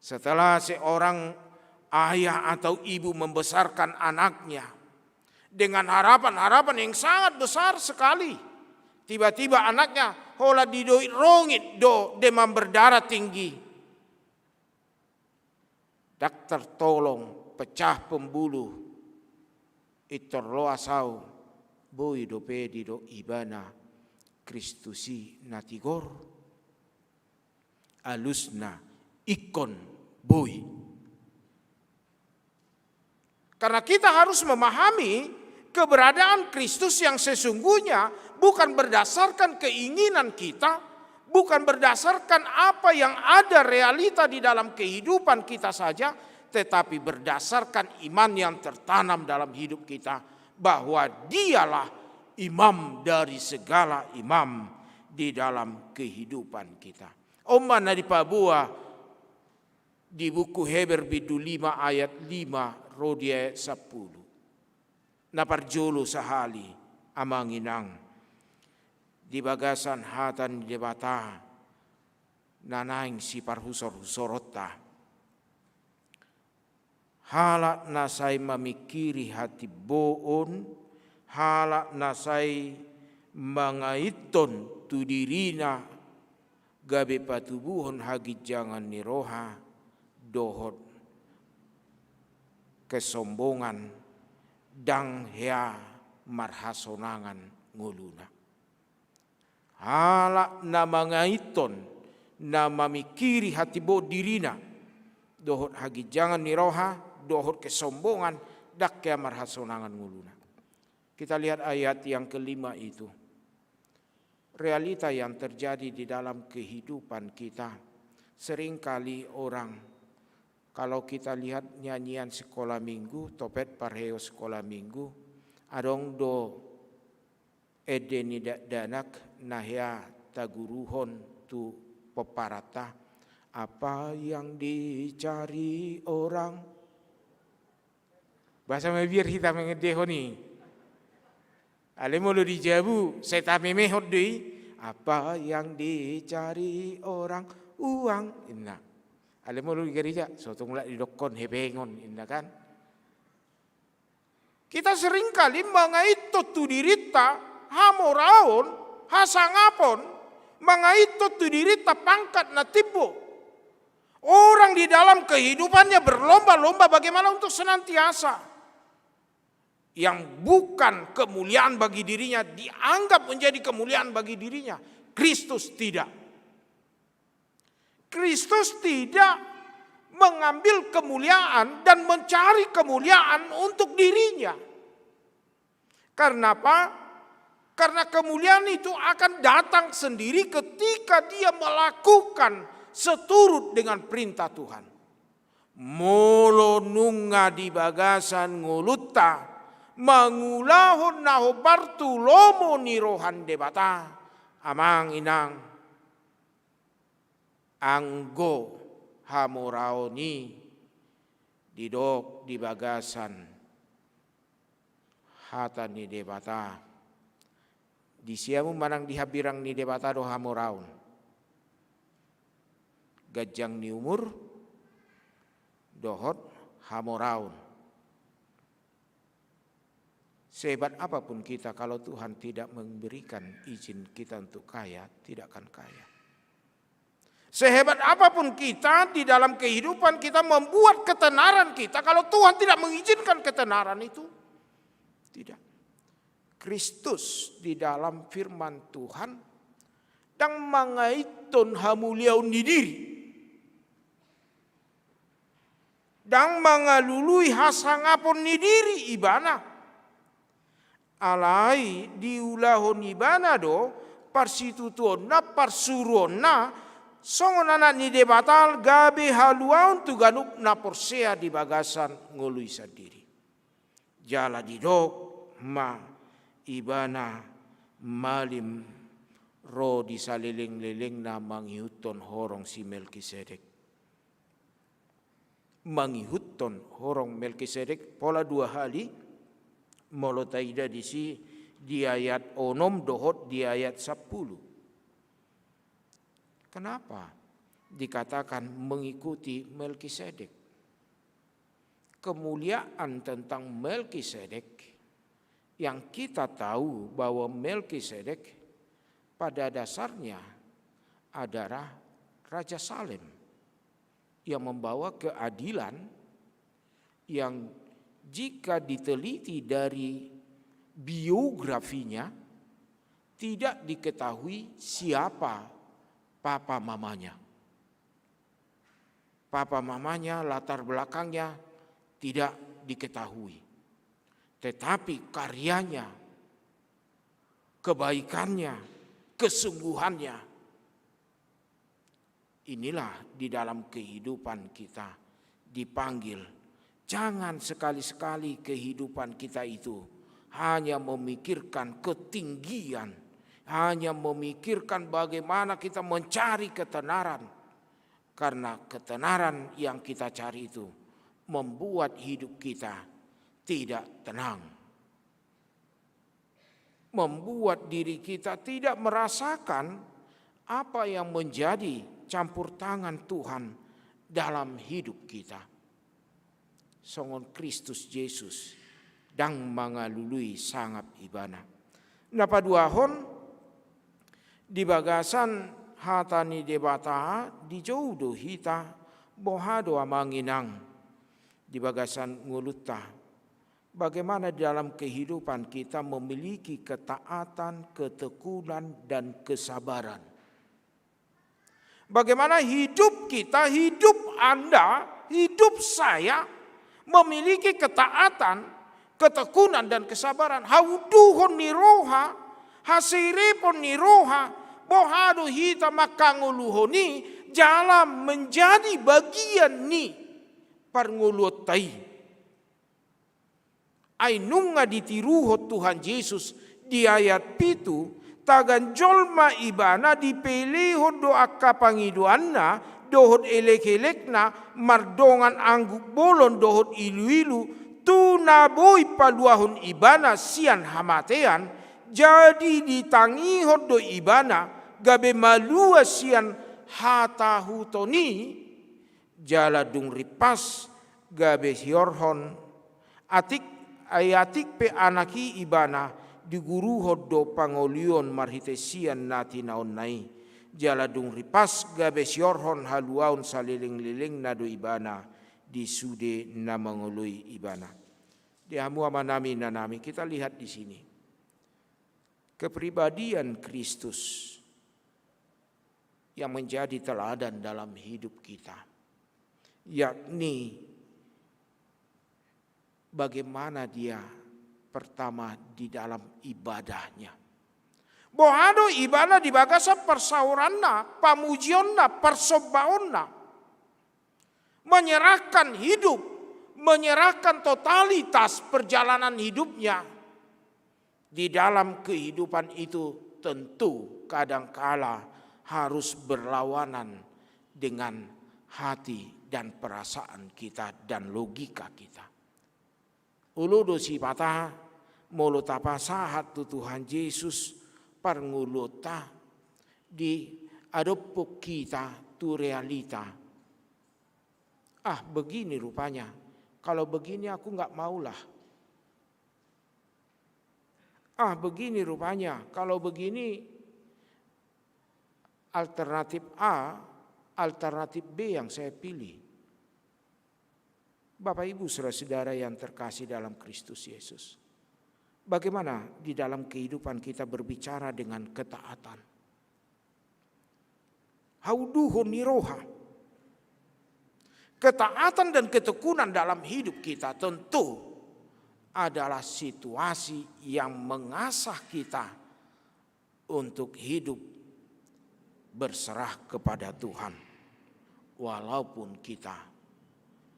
Setelah seorang ayah atau ibu membesarkan anaknya dengan harapan-harapan yang sangat besar sekali, tiba-tiba anaknya holan didok rongit do demam berdarah tinggi. Ndang tertolong, pecah pembuluh, pintor loas ahu, boi dope didok ibana Kristus i na tigor. Alusna ingkon boi. Karena kita harus memahami keberadaan Kristus yang sesungguhnya bukan berdasarkan keinginan kita, bukan berdasarkan apa yang ada realita di dalam kehidupan kita saja, tetapi berdasarkan iman yang tertanam dalam hidup kita, bahwa Dialah imam dari segala imam di dalam kehidupan kita. On ma na dipaboa di buku Heber bindu lima ayat lima ro di ayat sampulu. Na parjolo sahali, amang inang, di bagasan hata ni Debata na naeng siparhusor-husoronta. Halak na sai mamingkiri hatimboon, halak na sai mangaithon tu dirina gabe patubuhon haginjangan ni roha dohot kesombongan, ndang hea marhasonangan ngoluna. Halak na mangaithon, na mamingkiri hatimboon dirina dohot haginjangan ni roha dohot kesombongan, ndang hea marhasonangan ngoluna. Kita lihat ayat yang kelima itu. Realita yang terjadi di dalam kehidupan kita. Seringkali orang, kalau kita lihat nyanyian sekolah minggu, topet parheo sekolah minggu, adong do ende ni dakdanak na hea taguruhon tu pomparanta, apa yang dicari orang. Bahasa mabiar hita mengendehon i. Alai molo di jabu sai tamemehon do i, apa yang dicari orang, uang, inna. Alai molo di gereja, so tung mulak didokkon hebengon, inna kan. Kita seringkali mangaithon tu dirinta hamoraon, hasangapon, Mangaithon tu dirinta pangkat na timbo. Orang di dalam kehidupannya berlomba-lomba bagaimana untuk senantiasa. Yang bukan kemuliaan bagi dirinya dianggap menjadi kemuliaan bagi dirinya. Kristus tidak. Kristus tidak mengambil kemuliaan dan mencari kemuliaan untuk dirinya. Karena apa? Karena kemuliaan itu akan datang sendiri ketika dia melakukan seturut dengan perintah Tuhan. Molo nunga di bagasan ngolunta mangulahon na hombar tu lomo ni roha ni Debata, amang inang, anggo hamoraon i didok di bagasan hata ni Debata. Di siamun manang di hambirang ni Debata do hamoraon. Ganjang ni umur dohot hamoraon. Sehebat apapun kita, kalau Tuhan tidak memberikan izin kita untuk kaya, tidak akan kaya. Sehebat apapun kita di dalam kehidupan kita membuat ketenaran kita, kalau Tuhan tidak mengizinkan ketenaran itu, tidak. Kristus di dalam firman Tuhan ndang mangaithon hamuliaon ni diri. Ndang mangalului hasangapon ni diri ibana. Alai diulahon ibana do parsitutuonna, parsuruonna, songon anak ni Debata gabe haluaon tu ganup na porsea di bagasan ngolu i sandiri. Jala didok ma ibana malim ro di salelenglelengna mangihuthon horong si Melkisedek. Mangihuthon horong Melkisedek pola dua hali, molo taida disi di ayat onom dohot di ayat sampulu. Kenapa dikatakan mengikuti Melkisedek? Kemuliaan tentang Melkisedek, yang kita tahu bahwa Melkisedek pada dasarnya adalah Raja Salem yang membawa keadilan, yang jika diteliti dari biografinya, tidak diketahui siapa papa mamanya. Papa mamanya, latar belakangnya tidak diketahui. Tetapi karyanya, kebaikannya, kesungguhannya, inilah di dalam kehidupan kita dipanggil. Jangan sekali-sekali kehidupan kita itu hanya memikirkan ketinggian, hanya memikirkan bagaimana kita mencari ketenaran. Karena ketenaran yang kita cari itu membuat hidup kita tidak tenang, membuat diri kita tidak merasakan apa yang menjadi campur tangan Tuhan dalam hidup kita. Songon Kristus Jesus ndang mangalului sangap ibana. Na paduahon, di bagasan hata ni Debata dijou do hita, boha do amang inang, di bagasan ngolunta. Bagaimana di dalam kehidupan kita memiliki ketaatan, ketekunan, dan kesabaran. Bagaimana hidup kita, hidup Anda, hidup saya memiliki ketaatan, ketekunan, dan kesabaran. Haunduhon ni roha, haserepon ni roha, boha do hita mangkangoluhon i jala menjadi bagian ni parngoluonta i. Ai nunga ditiruhon Tuhan Jesus di ayat pitu, tagan jolma ibana dipelehon do angka pangidoanna dohot elekelekna mardongan angguk bolon dohot iluilu, tu na boi paluahon ibana sian hamatean, jadi ditangihon do ibana gabe malua sian hatahuton i, jala dung rimpas gabe hiorhon. Atik, ai atik pe anak i ibana diguruhon do pangolion marhite sian na tinaonna i. Jala dung ripas gabe siorhon haluaon saleleng-lelengna do ibana di sude na mangoloi ibana. Di hamu amanami, inanami, kita lihat di sini. Kepribadian Kristus yang menjadi teladan dalam hidup kita, yakni bagaimana dia pertama di dalam ibadahnya. Boha do ibana di bagasan parsaoranna, pamujionna, parsombaonna. Menyerahkan hidup, menyerahkan totalitas perjalanan hidupnya. Di dalam kehidupan itu tentu kadangkala harus berlawanan dengan hati dan perasaan kita dan logika kita. Olo do sipata, molo tapasahat tu Tuhan Jesus parngoluonta, diadophon hita tu realita. Ah, begini rupanya. Kalau begini aku nggak maulah. Ah, begini rupanya. Kalau begini, alternatif A, alternatif B yang saya pilih. Bapak, Ibu, saudara-saudara yang terkasih dalam Kristus Yesus, bagaimana di dalam kehidupan kita berbicara dengan ketaatan? Hauduhon ni roha. Ketaatan dan ketekunan dalam hidup kita tentu adalah situasi yang mengasah kita untuk hidup berserah kepada Tuhan, walaupun kita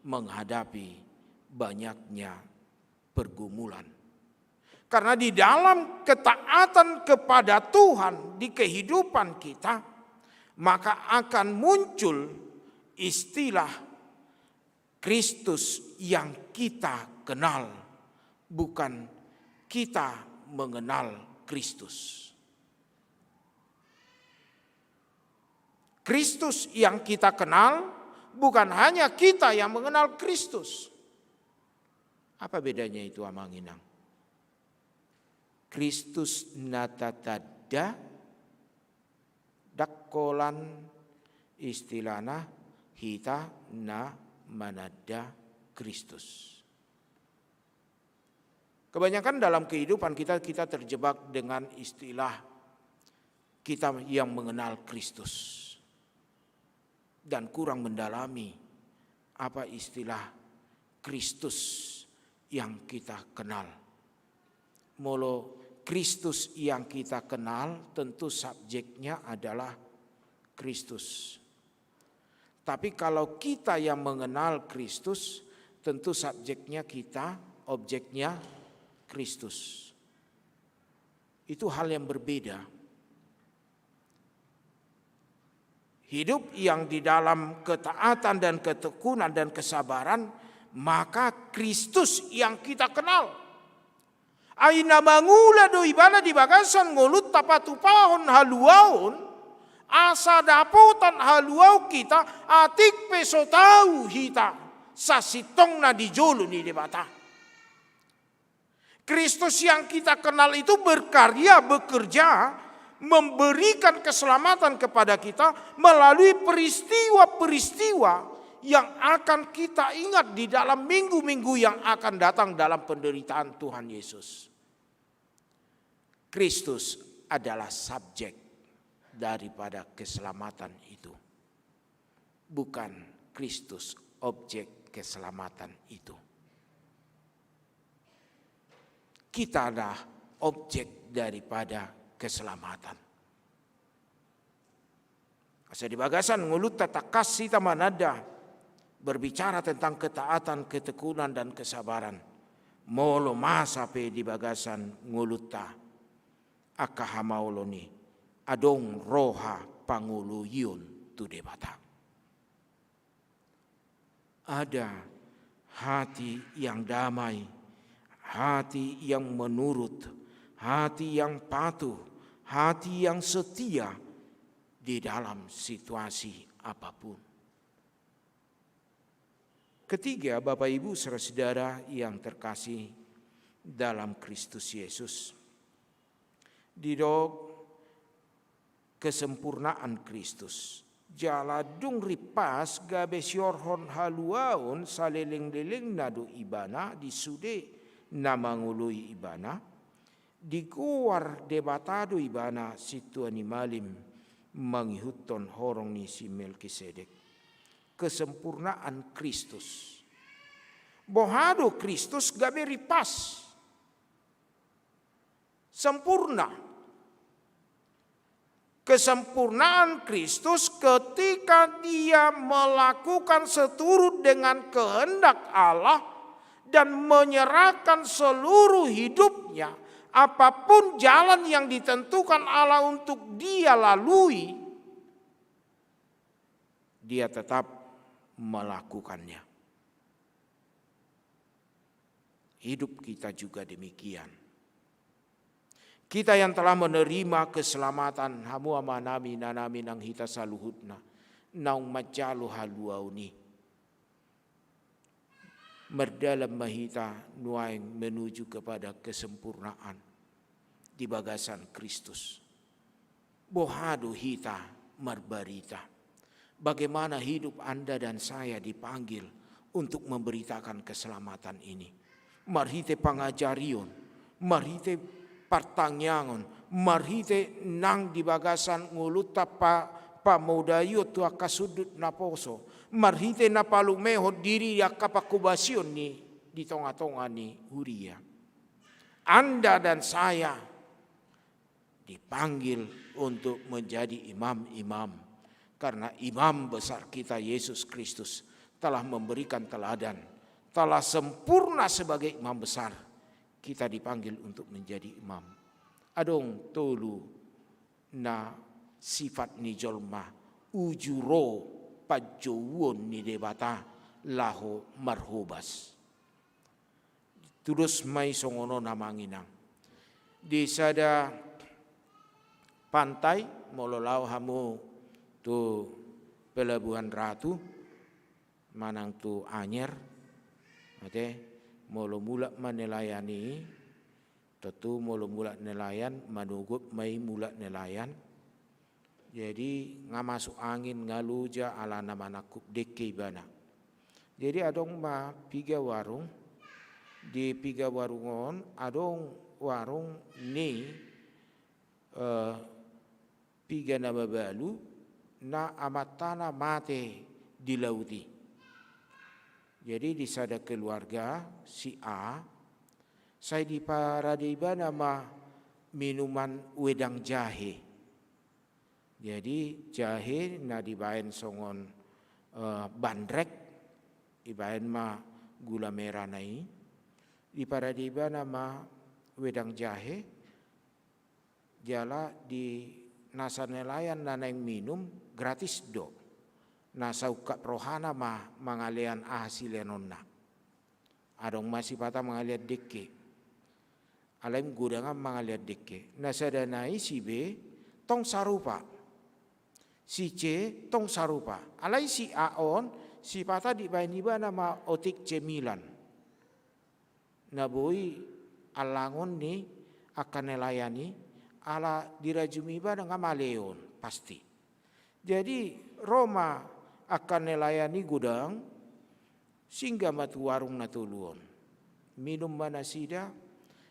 menghadapi banyaknya pergumulan. Karena di dalam ketaatan kepada Tuhan di kehidupan kita, maka akan muncul istilah Kristus yang kita kenal, bukan kita mengenal Kristus. Kristus yang kita kenal, bukan hanya kita yang mengenal Kristus. Apa bedanya itu, Amang Inang? Kristus na tatanda, dang holan istilahna hita na mananda Kristus. Kebanyakan dalam kehidupan kita, kita terjebak dengan istilah kita yang mengenal Kristus dan kurang mendalami apa istilah Kristus yang kita kenal. Molo Kristus yang kita kenal, tentu subjeknya adalah Kristus. Tapi kalau kita yang mengenal Kristus, tentu subjeknya kita, objeknya Kristus. Itu hal yang berbeda. Hidup yang di dalam ketaatan dan ketekunan dan kesabaran, maka Kristus yang kita kenal. Ai na mangula do ibana di bagasan ngolunta patupahon haluaon, asa dapotan haluaon hita, atik pe so tau hita sasintongna di jolo ni Debata. Kristus yang kita kenal itu berkarya, bekerja, memberikan keselamatan kepada kita melalui peristiwa-peristiwa yang akan kita ingat di dalam minggu-minggu yang akan datang dalam penderitaan Tuhan Yesus. Kristus adalah subjek daripada keselamatan itu, bukan Kristus objek keselamatan itu. Kita adalah objek daripada keselamatan. Asa di bagasan ngolunta tangkas hita mananda, berbicara tentang ketaatan, ketekunan, dan kesabaran. Molo masa pe di bagasan ngolunta angka hamaolon i, adong roha pangoloion tu Debata. Ada hati yang damai, hati yang menurut, hati yang patuh, hati yang setia di dalam situasi apapun. Ketiga, Bapak Ibu saudara-saudara yang terkasih dalam Kristus Yesus, didok kesempurnaan Kristus. Jala dung rimpas gabe siorhon haluaon saleleng-lelengna do ibana di sude na mangoloi ibana, digoar Debata do ibana sintua ni malim mangihuthon horong ni si Melkisedek. Kesempurnaan Kristus. Boha do Kristus gabe rimpas? Sempurna. Kesempurnaan Kristus ketika Dia melakukan seturut dengan kehendak Allah dan menyerahkan seluruh hidupnya, apapun jalan yang ditentukan Allah untuk Dia lalui, Dia tetap melakukannya. Hidup kita juga demikian. Kita yang telah menerima keselamatan, hamu amanami, inanami nang hita saluhutna, naung manjalo haluaon i, mardalan ma hita nuaeng menuju kepada kesempurnaan di bagasan Kristus. Boha do hita marbarita? Bagaimana hidup Anda dan saya dipanggil untuk memberitakan keselamatan ini? Marhite pangajarion, marhite partangiangon, marhite nang di bagasan ngolunta pa-, pamodaion tu angka sundut naposo, marhite na palumehon diri di angka panghobasion ni di tonga-tonga ni huria. Anda dan saya dipanggil untuk menjadi imam-imam. Karena imam besar kita, Yesus Kristus, telah memberikan teladan, telah sempurna sebagai imam besar. Kita dipanggil untuk menjadi imam. Adong tolu na sifat ni jolma uju ro panjouon ni Debata laho marhobas. Tudos ma i songon on, amang inang. Di sada pantai, molo laho hamu tu Pelabuhan Ratu manang tu Anyer, ate, molo mulak ma nelayan i, tontu molo mulak nelayan, manogot ma i mulak nelayan. Jadi, nga masuk angin, nga loja, alana manangkup dengke ibana. Jadi, adong ma piga warung, di piga warung on, adong warung ni, eh, piga na mabalu, na amantana mate di laut i. Jadi, di sada keluarga, si A, sai diparade ibana ma minuman wedang jahe. Jadi, jahe na dibaen songon, eh, bandrek, dibaen ma gula merahna i, diparade ibana ma wedang jahe, jala di nasa nelayan na naeng minum, gratis do. Nasa ungkap rohana ma mangalean aha sileanonna. Adong ma sipata mangalean dengke. Alai godang an mangalean dengke. Na sada nai si B tong sarupa. Si C tong sarupa. Alai si A on, sipata dibaen ibana ma otik cemilan. Na boi allangon ni angka nelayan i, ala dirajumi ibana nga maleon, pasti. Jadi, ro ma angka nelayan i godang, singgah ma tu warung na tolu on. Minum ma nasida,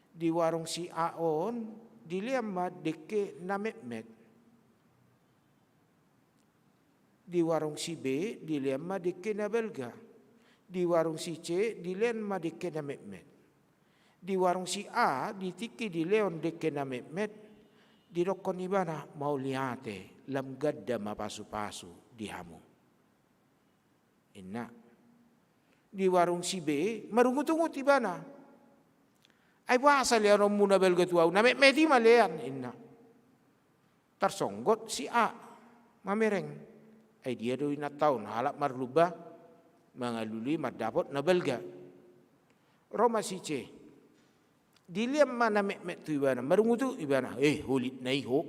di warung si A on, dilean ma dengke na metmet. Di warung si B, dilean ma dengke na balga. Di warung si C, dilean ma dengke na metmet. Di warung si A, di tingki dileon dengke na metmet, didokkon ibana, mauliate, lam ganda ma pasu-pasu di hamu. Inna. Di warung si B, marungut-ungut ibana. Ai boasa leanonmu na balga tu ahu, na metmet i ma lean, inna. Tarsonggot si A, mamereng. Ai dia do inanta on, halak marlumba, mangalului mandapot na balga. Ro ma si C. Dilean ma na metmet tu ibana, marungut-ungut ibana. Eh, holit na i ho.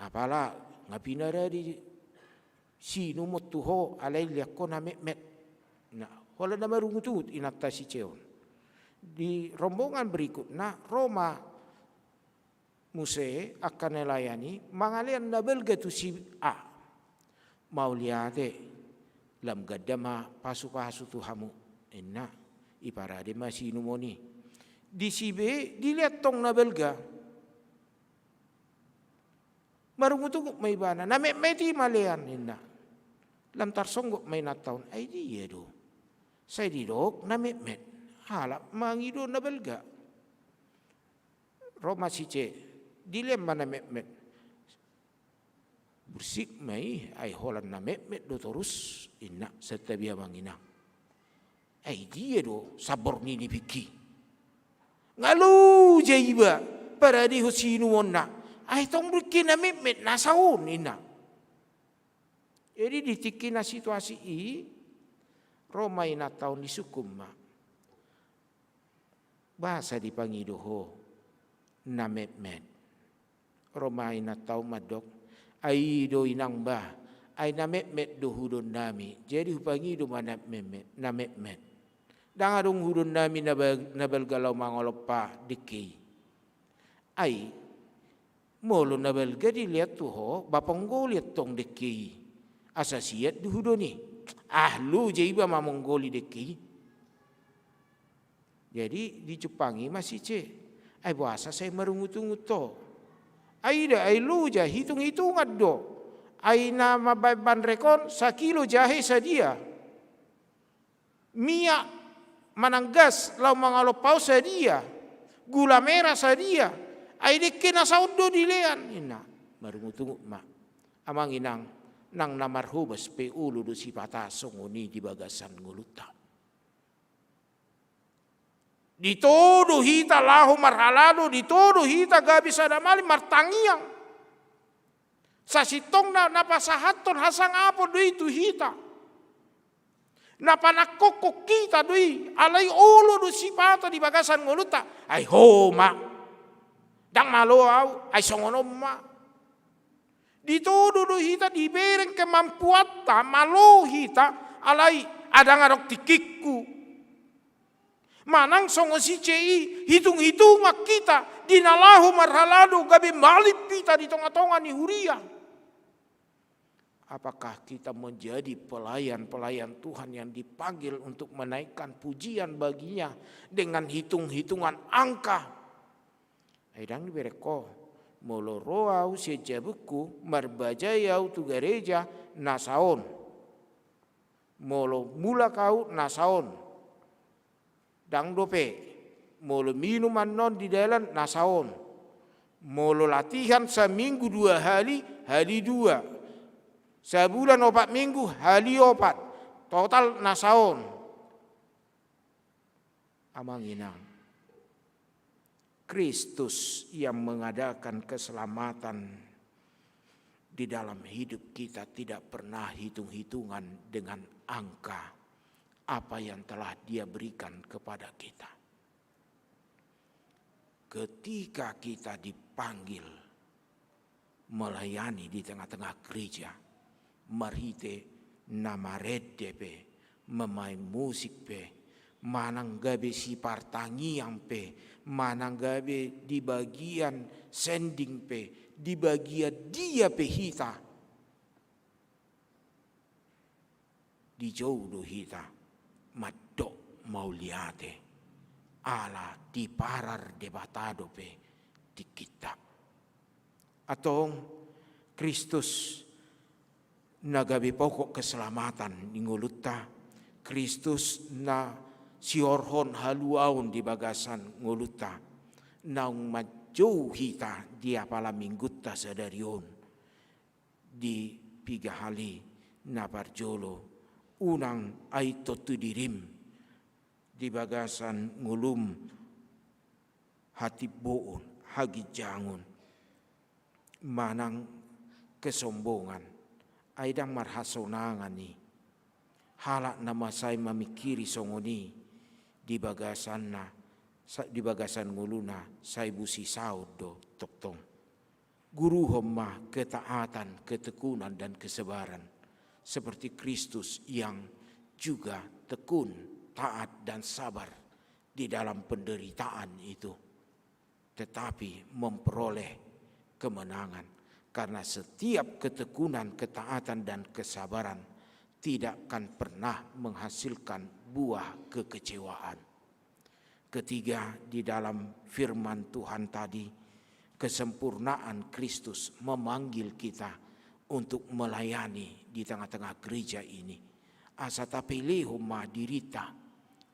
Apala nga pinarade sinumon tu ho, alai lean ho na metmet. Nah, holan na marungut-ungut inanta si C on. Di rombongan berikutna, ro ma muse angka nelayan i mangalean na balga tu si A. Mauliate, lam ganda ma pasupasu tu hamu, ninna. Diparade ma siinumon i. Di si B dilean tong na balga. Marungutungut ma ibana, na metmet i ma lean, ninna. Lam tarsonggot ma inanta on, ai dia do? Sai didok na metmet, halak mangido na balga. Ro ma si C, dilean ma na metmet. Bursik ma i, ai holan na metmet do torus, ninna, santabi amang inang. Ai dia do sambor ni nipingki? Nga loja iba paradehon siinumonna. Ai tong dengke na metmet nasa on, ninna. Jadi di tingki na situasi i, ro ma inanta on, disungkun ma. Boasa dipangido ho na metmet? Ro ma inanta on mandok, ai i do inang bah, ai na metmet do hudon nami, jadi hupangido ma na metmet, na metmet. Ndang adong hudon nami na ba-, na balga laho mangalompa dengke i. Ai molo na balga dilean tu ho, ba ponggoli antong dengke i. Asa siat do hudon i. Ah, loja iba mamonggoli dengke i. Jadi dijumpangi ma si C. Ai boasa sai marungutungut ho? Ai ida, ai loja, hitung-hitungan do. Ai na mambaen bandrek on sakilo jahe sadia. Miak manang gas laho mangalompa on sadia. Gula merah sadia. Ai dengke nasa on do dilean, ninna. Marungutungut ma. Amang inang, nang na marhobas pe olo do sipata songon i di bagasan ngolunta. Ditodo hita laho marhalado, ditodo hita gabe sada malim martangiang. Sasintongna na pasahathon hasangapon do i tu hita. Na panangkokhon hita do i, alai olo do sipata di bagasan ngolunta. Ai ho ma. Ndang malo au, ai songon on ma. Ditodo do hita, dibereng kemampuanta, malo hita, alai ndang adong tingkingku. Manang songon si C i, hitung-hitungan hita di na laho marhalado gabe malim hita di tonga-tonga ni huria. Apakah kita menjadi pelayan-pelayan Tuhan yang dipanggil untuk menaikkan pujian bagi-Nya dengan hitung-hitungan angka? Ai ndang dibereng ho. Molo ro au sian jabungku, marbajai au tu gareja, nasa on. Molo mulak au, nasa on. Ndang dope. Molo minum annon di dalan, nasa on. Molo latihan saminggu dua hali, hali dua. Sabulan opat minggu, hali opat. Total nasa on. Amang inang, Kristus yang mengadakan keselamatan di dalam hidup kita tidak pernah hitung-hitungan dengan angka apa yang telah Dia berikan kepada kita. Ketika kita dipanggil melayani di tengah-tengah gereja, marhite na marende pe, memain musik pe, manang gabe sipartangiang pe, manang gabe di bagian sending pe, di bagian dia pe hita, dijou do hita mandok mauliate, ala diparar Debata dope tingkinta. Antong, Kristus na gabe pokok keselamatan di ngolunta, Kristus na siorhon haluaon di bagasan ngolunta, naung manjou hita di apala minggunta sadari on. Di piga hali na parjolo, unang ainhon tu dirim di bagasan ngolum hatimboon, haginjangon, manang kesombongan, ai ndang marhasonangan i. Halak na ma sai mamingkiri songon i di bagasanna, sa-, di bagasan ngoluna, sai busisaon do tongtong. Guruhon ma ketaatan, ketekunan, dan kesabaran, seperti Kristus yang juga tekun, taat, dan sabar di dalam penderitaan itu, tetapi memperoleh kemenangan. Karena setiap ketekunan, ketaatan, dan kesabaran tidak akan pernah menghasilkan buah kekecewaan. Ketiga, di dalam firman Tuhan tadi, kesempurnaan Kristus memanggil kita untuk melayani di tengah-tengah gereja ini. Asa tapelehon ma dirita,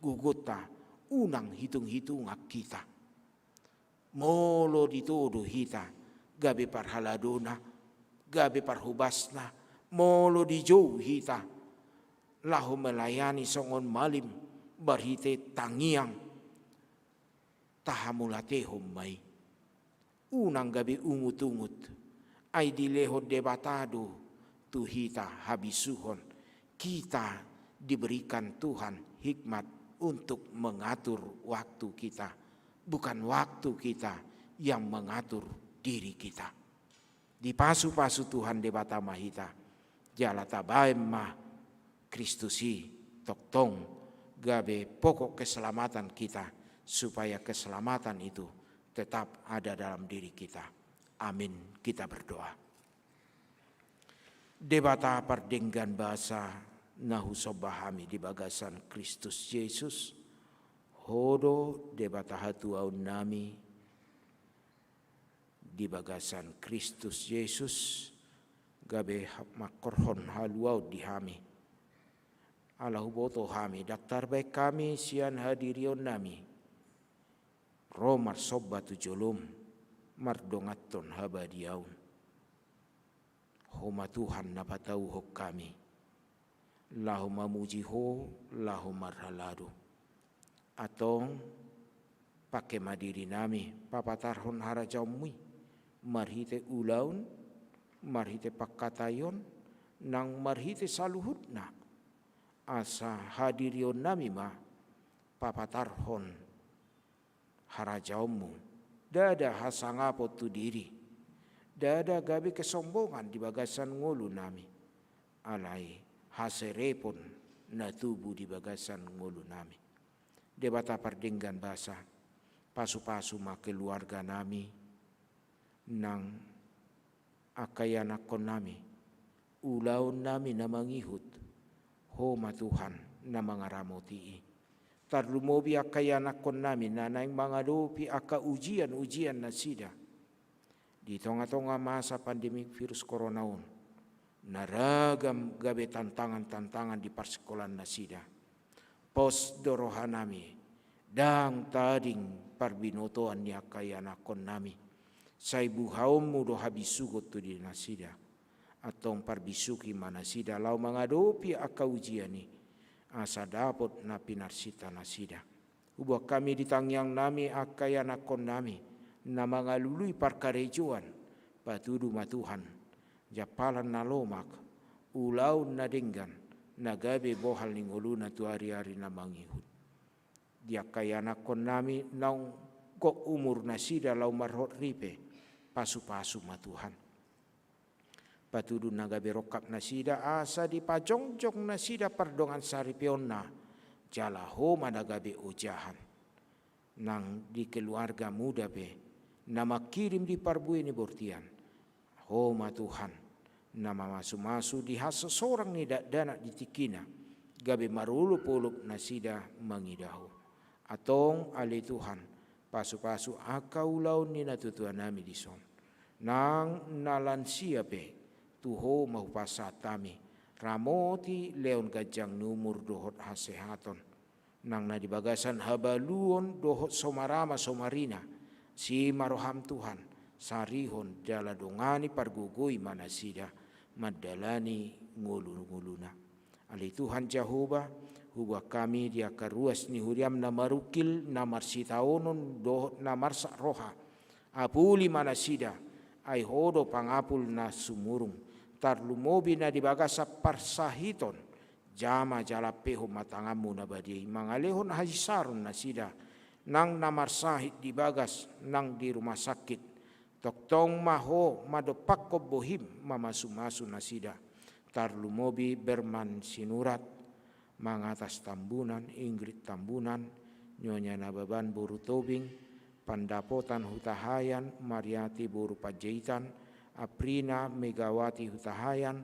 gogonta, unang hitung-hitungan hita. Molo ditodo hita gabe parhaladona, gabe parhobasna, molo dijou hita laho melayani songon malim marhite tangiang, tahamauliatehon ma i. Unang gabe ungut-ungut, ai dilehon Debata do tu hita habisuhon. Kita diberikan Tuhan hikmat untuk mengatur waktu kita, bukan waktu kita yang mengatur diri kita. Dipasu-pasu Tuhan Debata ma hita, jala tabaen ma Kristus i tongtong gabe pokok keselamatan kita, supaya keselamatan itu tetap ada dalam diri kita. Amin. Kita berdoa. Debata pardenggan basa, na husomba hami di bagasan Kristus Jesus, Ho do Debata hatuaonnami, di bagasan Kristus Jesus, gabe ha-, mangkorhon haluaon di hami. Ala huboto hami, ndang tarbaen hami sian hadirionnami ro marsomba tu jolom, mardonganhon habadiaon. Ho ma Tuhan na patauhon hami laho mamuji Ho, laho marhalado. Antong, pangke ma dirinami papatarhon harajaonMu i, marhite ulaon, marhite pangkataion, nang marhite saluhutna, asa hadirionnami ma papatarhon harajaonMu, ndada hasangapon tu diri, ndada gabe kesombongan di bagasan ngolunami, alai haserepon na tubu di bagasan ngolunami. Debata pardenggan basa, pasu-pasu ma keluarganami, nang angka ianakkonnami, ulaonnami na mangihut, Ho ma Tuhan na mangaramoti i. Tarlumobi angka ianakkonnami na naeng mangadopi angka ujian-ujian nasida di tonga-tonga masa pandemi virus corona on, na ragam gabe tantangan-tantangan di parsikolaan nasida. Pos do rohanami, ndang tading parbinotoan ni angka ianakkonnami. Sai buhaonMu do habisuhon tu diri nasida. Antong parbisuhi ma nasida laho mangadopi angka ujian i, asa dapot na pinarsinta nasida. Huboan hami di tangiangnami angka ianakkonnami na mangalului parkarejoan, patudu ma Tuhan, jampalan na lomak, ulaon na denggan, na gabe bohal ni ngoluna tu ari-ari na mangihut. Di angka ianakkonnami naung gok umur nasida laho marhot ripe, pasu-pasu ma Tuhan. Patudu na gabe rongkap nasida, asa dipajongjong nasida pardongan saripeonna, jala Ho ma na gabe ojahan. Nang di keluarga muda pe, na mangkirim di parbue ni bortian, Ho ma Tuhan, na mamasu-masu di hasosorang ni dakdanak di tingkina, gabe marolop-olop nasida mangido Ho. Antong ale Tuhan, pasu-pasu angka ulaon ni natuatuanami dison. Nang na lansia pe, tu Ho ma hupasahat hami, ramoti, lehon ganjang ni umur dohot hasehaton. Nang na di bagasan habaluon dohot so marama so marina, asi ma rohaM Tuhan, sarihon jala dongani, pargogoi ma nasida mandalani ngolu-ngoluna. Ale Tuhan Jahowa, huboan hami di angka ruas ni huriaM na marungkil, na marsitaonon dohot na marsak roha. Apuli ma nasida, ai Ho do pangapul na sumurung, tarlumobi na di bagasan parsahiton, jama jala ampehon ma tanganMu na badia i mangalehon hasisaron nasida, nang na marsahit di bagas nang di rumah sakit. Tongtong ma Ho mandompakhon bohiM mamasu-masu nasida. Tarlumobi Berman Sinurat, Mangatas Tambunan, Ingrid Tambunan, Nyonya Nababan boru Tobing, Pandapotan Hutahaean, Mariati boru Panjaitan, Aprina Megawati Hutahaean,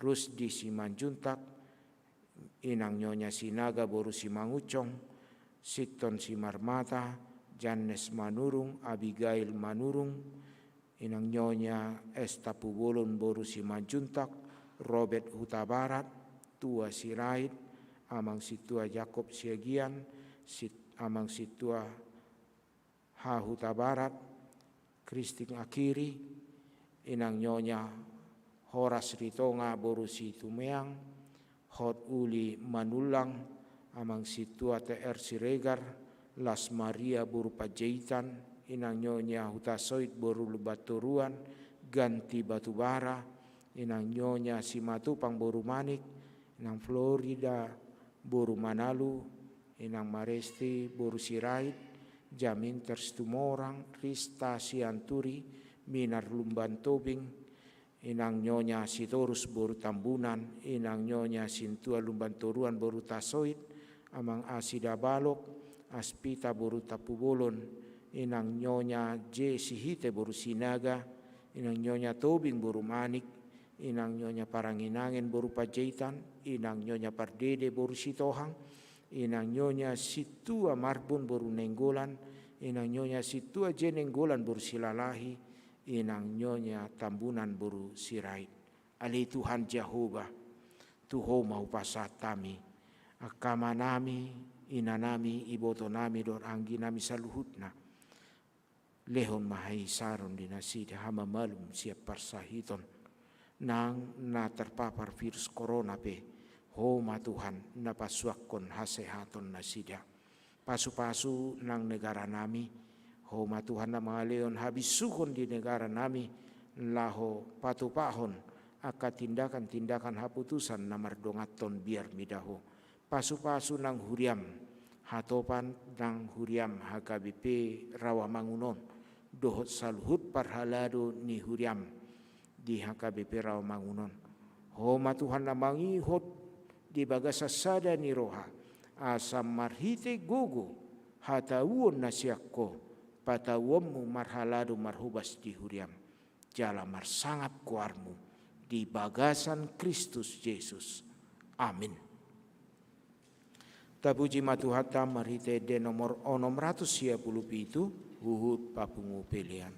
Rusdi Simanjuntak, Inang Nyonya Sinaga boru Simangunsong, Sinton Simarmata, Jannes Manurung, Abigail Manurung, Inang Nyonya S. Tampubolon boru Simanjuntak, Robert Hutabarat, Tua Sirait, Amang Sintua Jakob Siagian, Sit-, Amang Sintua Hutabarat, Kristin Akiri, Inang Nyonya Horas Ritonga boru Situmeang, Hot Uli Manullang, Amang Sintua T R Siregar, Las Maria boru Panjaitan, Inang Nyonya Hutasoit boru Lumbantoruan, Ganti Batubara, Inang Nyonya Simatupang boru Manik, Inang Florida boru Manalu, Inang Maresti boru Sirait, Jaminter Situmorang, Rista Sianturi, Minar Lumbantobing, Inang Nyonya Sitorus boru Tambunan, Inang Nyonya Sintua Lumbantoruan boru Tasoit, Amang Asi Dabalok, Aspita boru Tampubolon, Inang Nyonya J. Sihite boru Sinaga, Inang Nyonya Tobing boru Manik, Inang Nyonya Paranginangen boru Panjaitan, Inang Nyonya Pardede boru Sitohang, Inang Nyonya Sintua Marbun boru Nainggolan, Inang Nyonya Sintua J. Nainggolan boru Silalahi, Inang Nyonya Tambunan boru Sirait. Ale Tuhan Jahowa, tu Ho ma hupasahat hami angka amanami, inanami, ibotonami dohot angginami saluhutna. Lehon ma haisaron di nasida hamamalum sian parsahiton. Nang na terpapar virus corona pe, Ho ma Tuhan na pasuangkon hasehaton nasida. Pasupasu nang negaranami, Ho ma Tuhan na mangalehon habisuhon di negaranami, laho patupahon angka tindakan-tindakan haputusan na mardonganhon biar mida Ho. Pasupasu nang huriam, hatopan nang huriam H K B P Rawamangun on, dohot saluhut parhalado ni huriam di H K B P Rawamangun on. Ho ma Tuhan na mangihut di bagasan sada ni roha, asa marhite gogo, hatauon na sian Ho, patauonmu marhalado marhobas di huriam. Jala marsangap goarmu di bagasan Kristus Jesus. Amin. Tapuji ma Tuhanta marhite ende nomor onom ratus sia pulu pitu, huhut papungu pelean.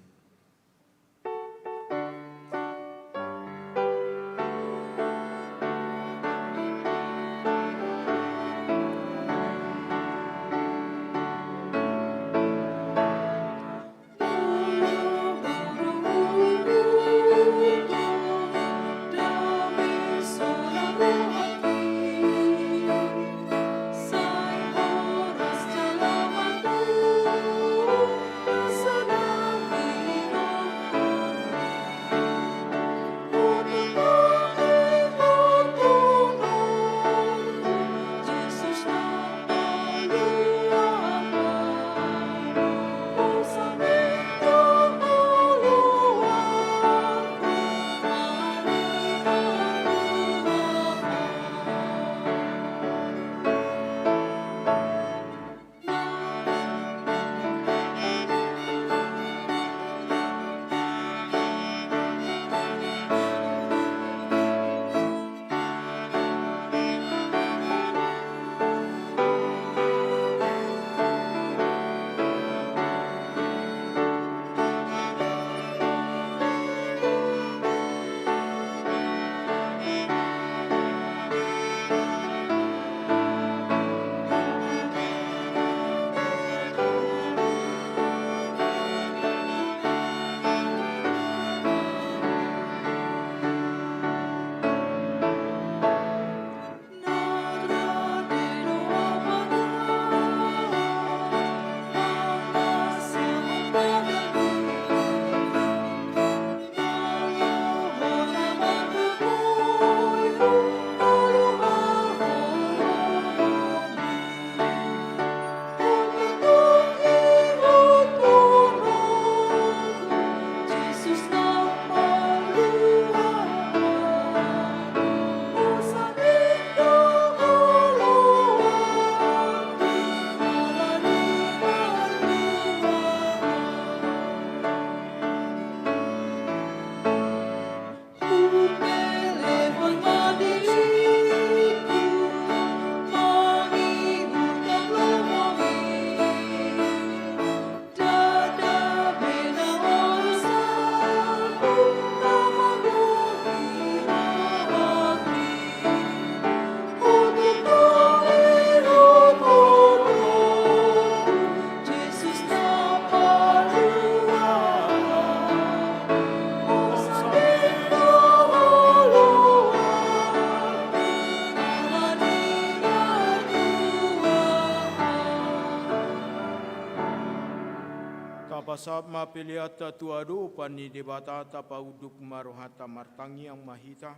Sahat ma peleanta tu adopan ni Debata, tapaunduk ma rohanta, martangiang ma hita.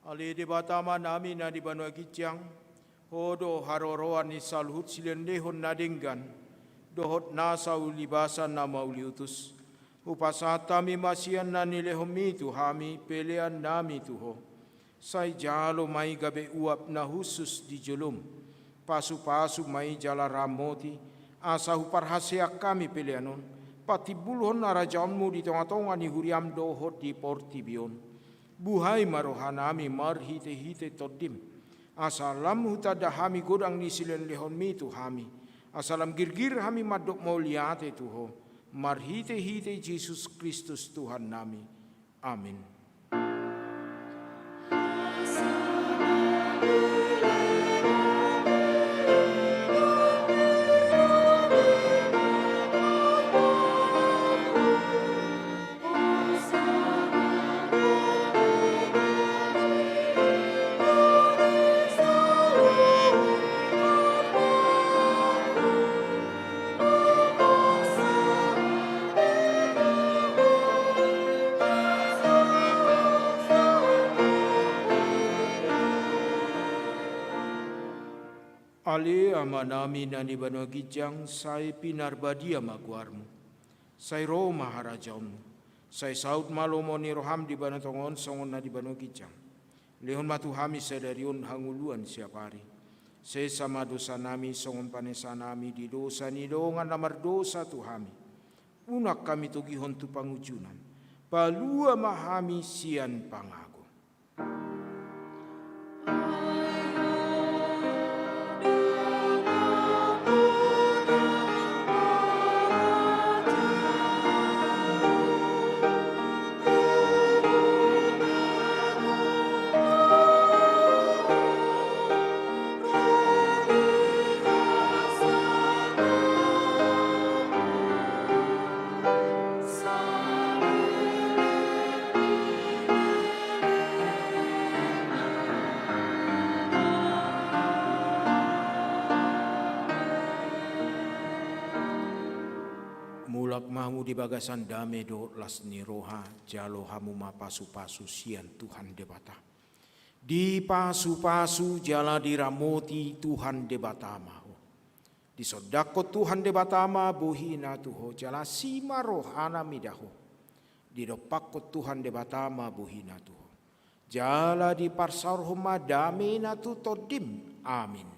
Ale Debata Amanami na di banua ginjang, Ho do haroroan ni saluhut silehonlehon na denggan dohot nasa ulibasan na mauliutus. Hupasahat hami ma sian na nilehonMi tu hami peleannami tu Ho. Sai jalo ma i gabe uap na hushus di joloM. Pasupasu ma i jala ramoti, asa huparhaseang hami pelean on patimbulhon harajaonMu di tongatonga ni huriaM dohot di portibi on. Buhai ma rohanami marhitehite TondiM, asa lam hutanda hami godang ni silehonlehonMi tu hami, asa lam girgir hami mandok mauliate tu Ho, marhitehite Jesus Kristus Tuhannami. Amin. Ale Amanami na di banua ginjang, sai pinarbadia ma goarMu. Sai ro ma harajaonMu. Sai saut ma lomo ni rohaM di banua tonga on songon na di banua ginjang. Lehon ma tu hami sadari on hangoluan siapari. Sesa ma dosanami songon panesanami di dosa ni dongan na mardosa tu hami. Unang hami togihon tu pangunjunan. Palua ma hami sian pangago. Mulak ma hamu di bagasan dame dohot las ni roha, jalo hamu ma pasupasu sian Tuhan Debata. Dipasupasu jala diramoti Tuhan Debata ma ho. Disondangkon Tuhan Debata ma bohina tu ho, jala asi ma rohana mida ho. Didompakkon Tuhan Debata ma bohina tu ho. Jala diparsaorhon ma damena tu tondim. Amin.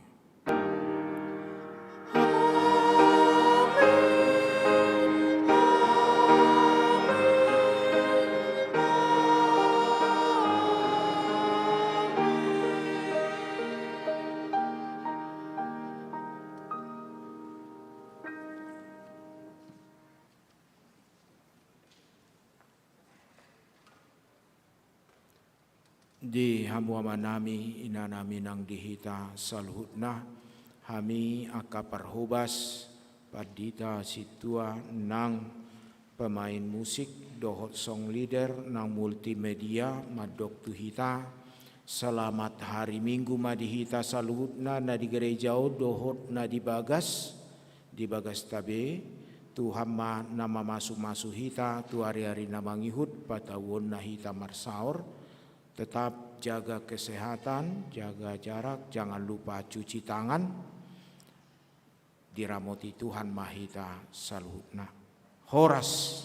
Di hamu amanami, inanami nang di hita saluhutna, hami angka parhobas, pandita, sintua, nang pemain musik, dohot song leader, nang multimedia, mandok tu hita, selamat hari Minggu ma di hita saluhutna, na di gereja on, dohot na di bagas, di bagasta be. Tuhan ma na mamasumasu hita tu ariari na mangihut, patauonna hita marsaor, tetap jaga kesehatan, jaga jarak, jangan lupa cuci tangan. Diramoti Tuhan ma hita saluhutna. Horas.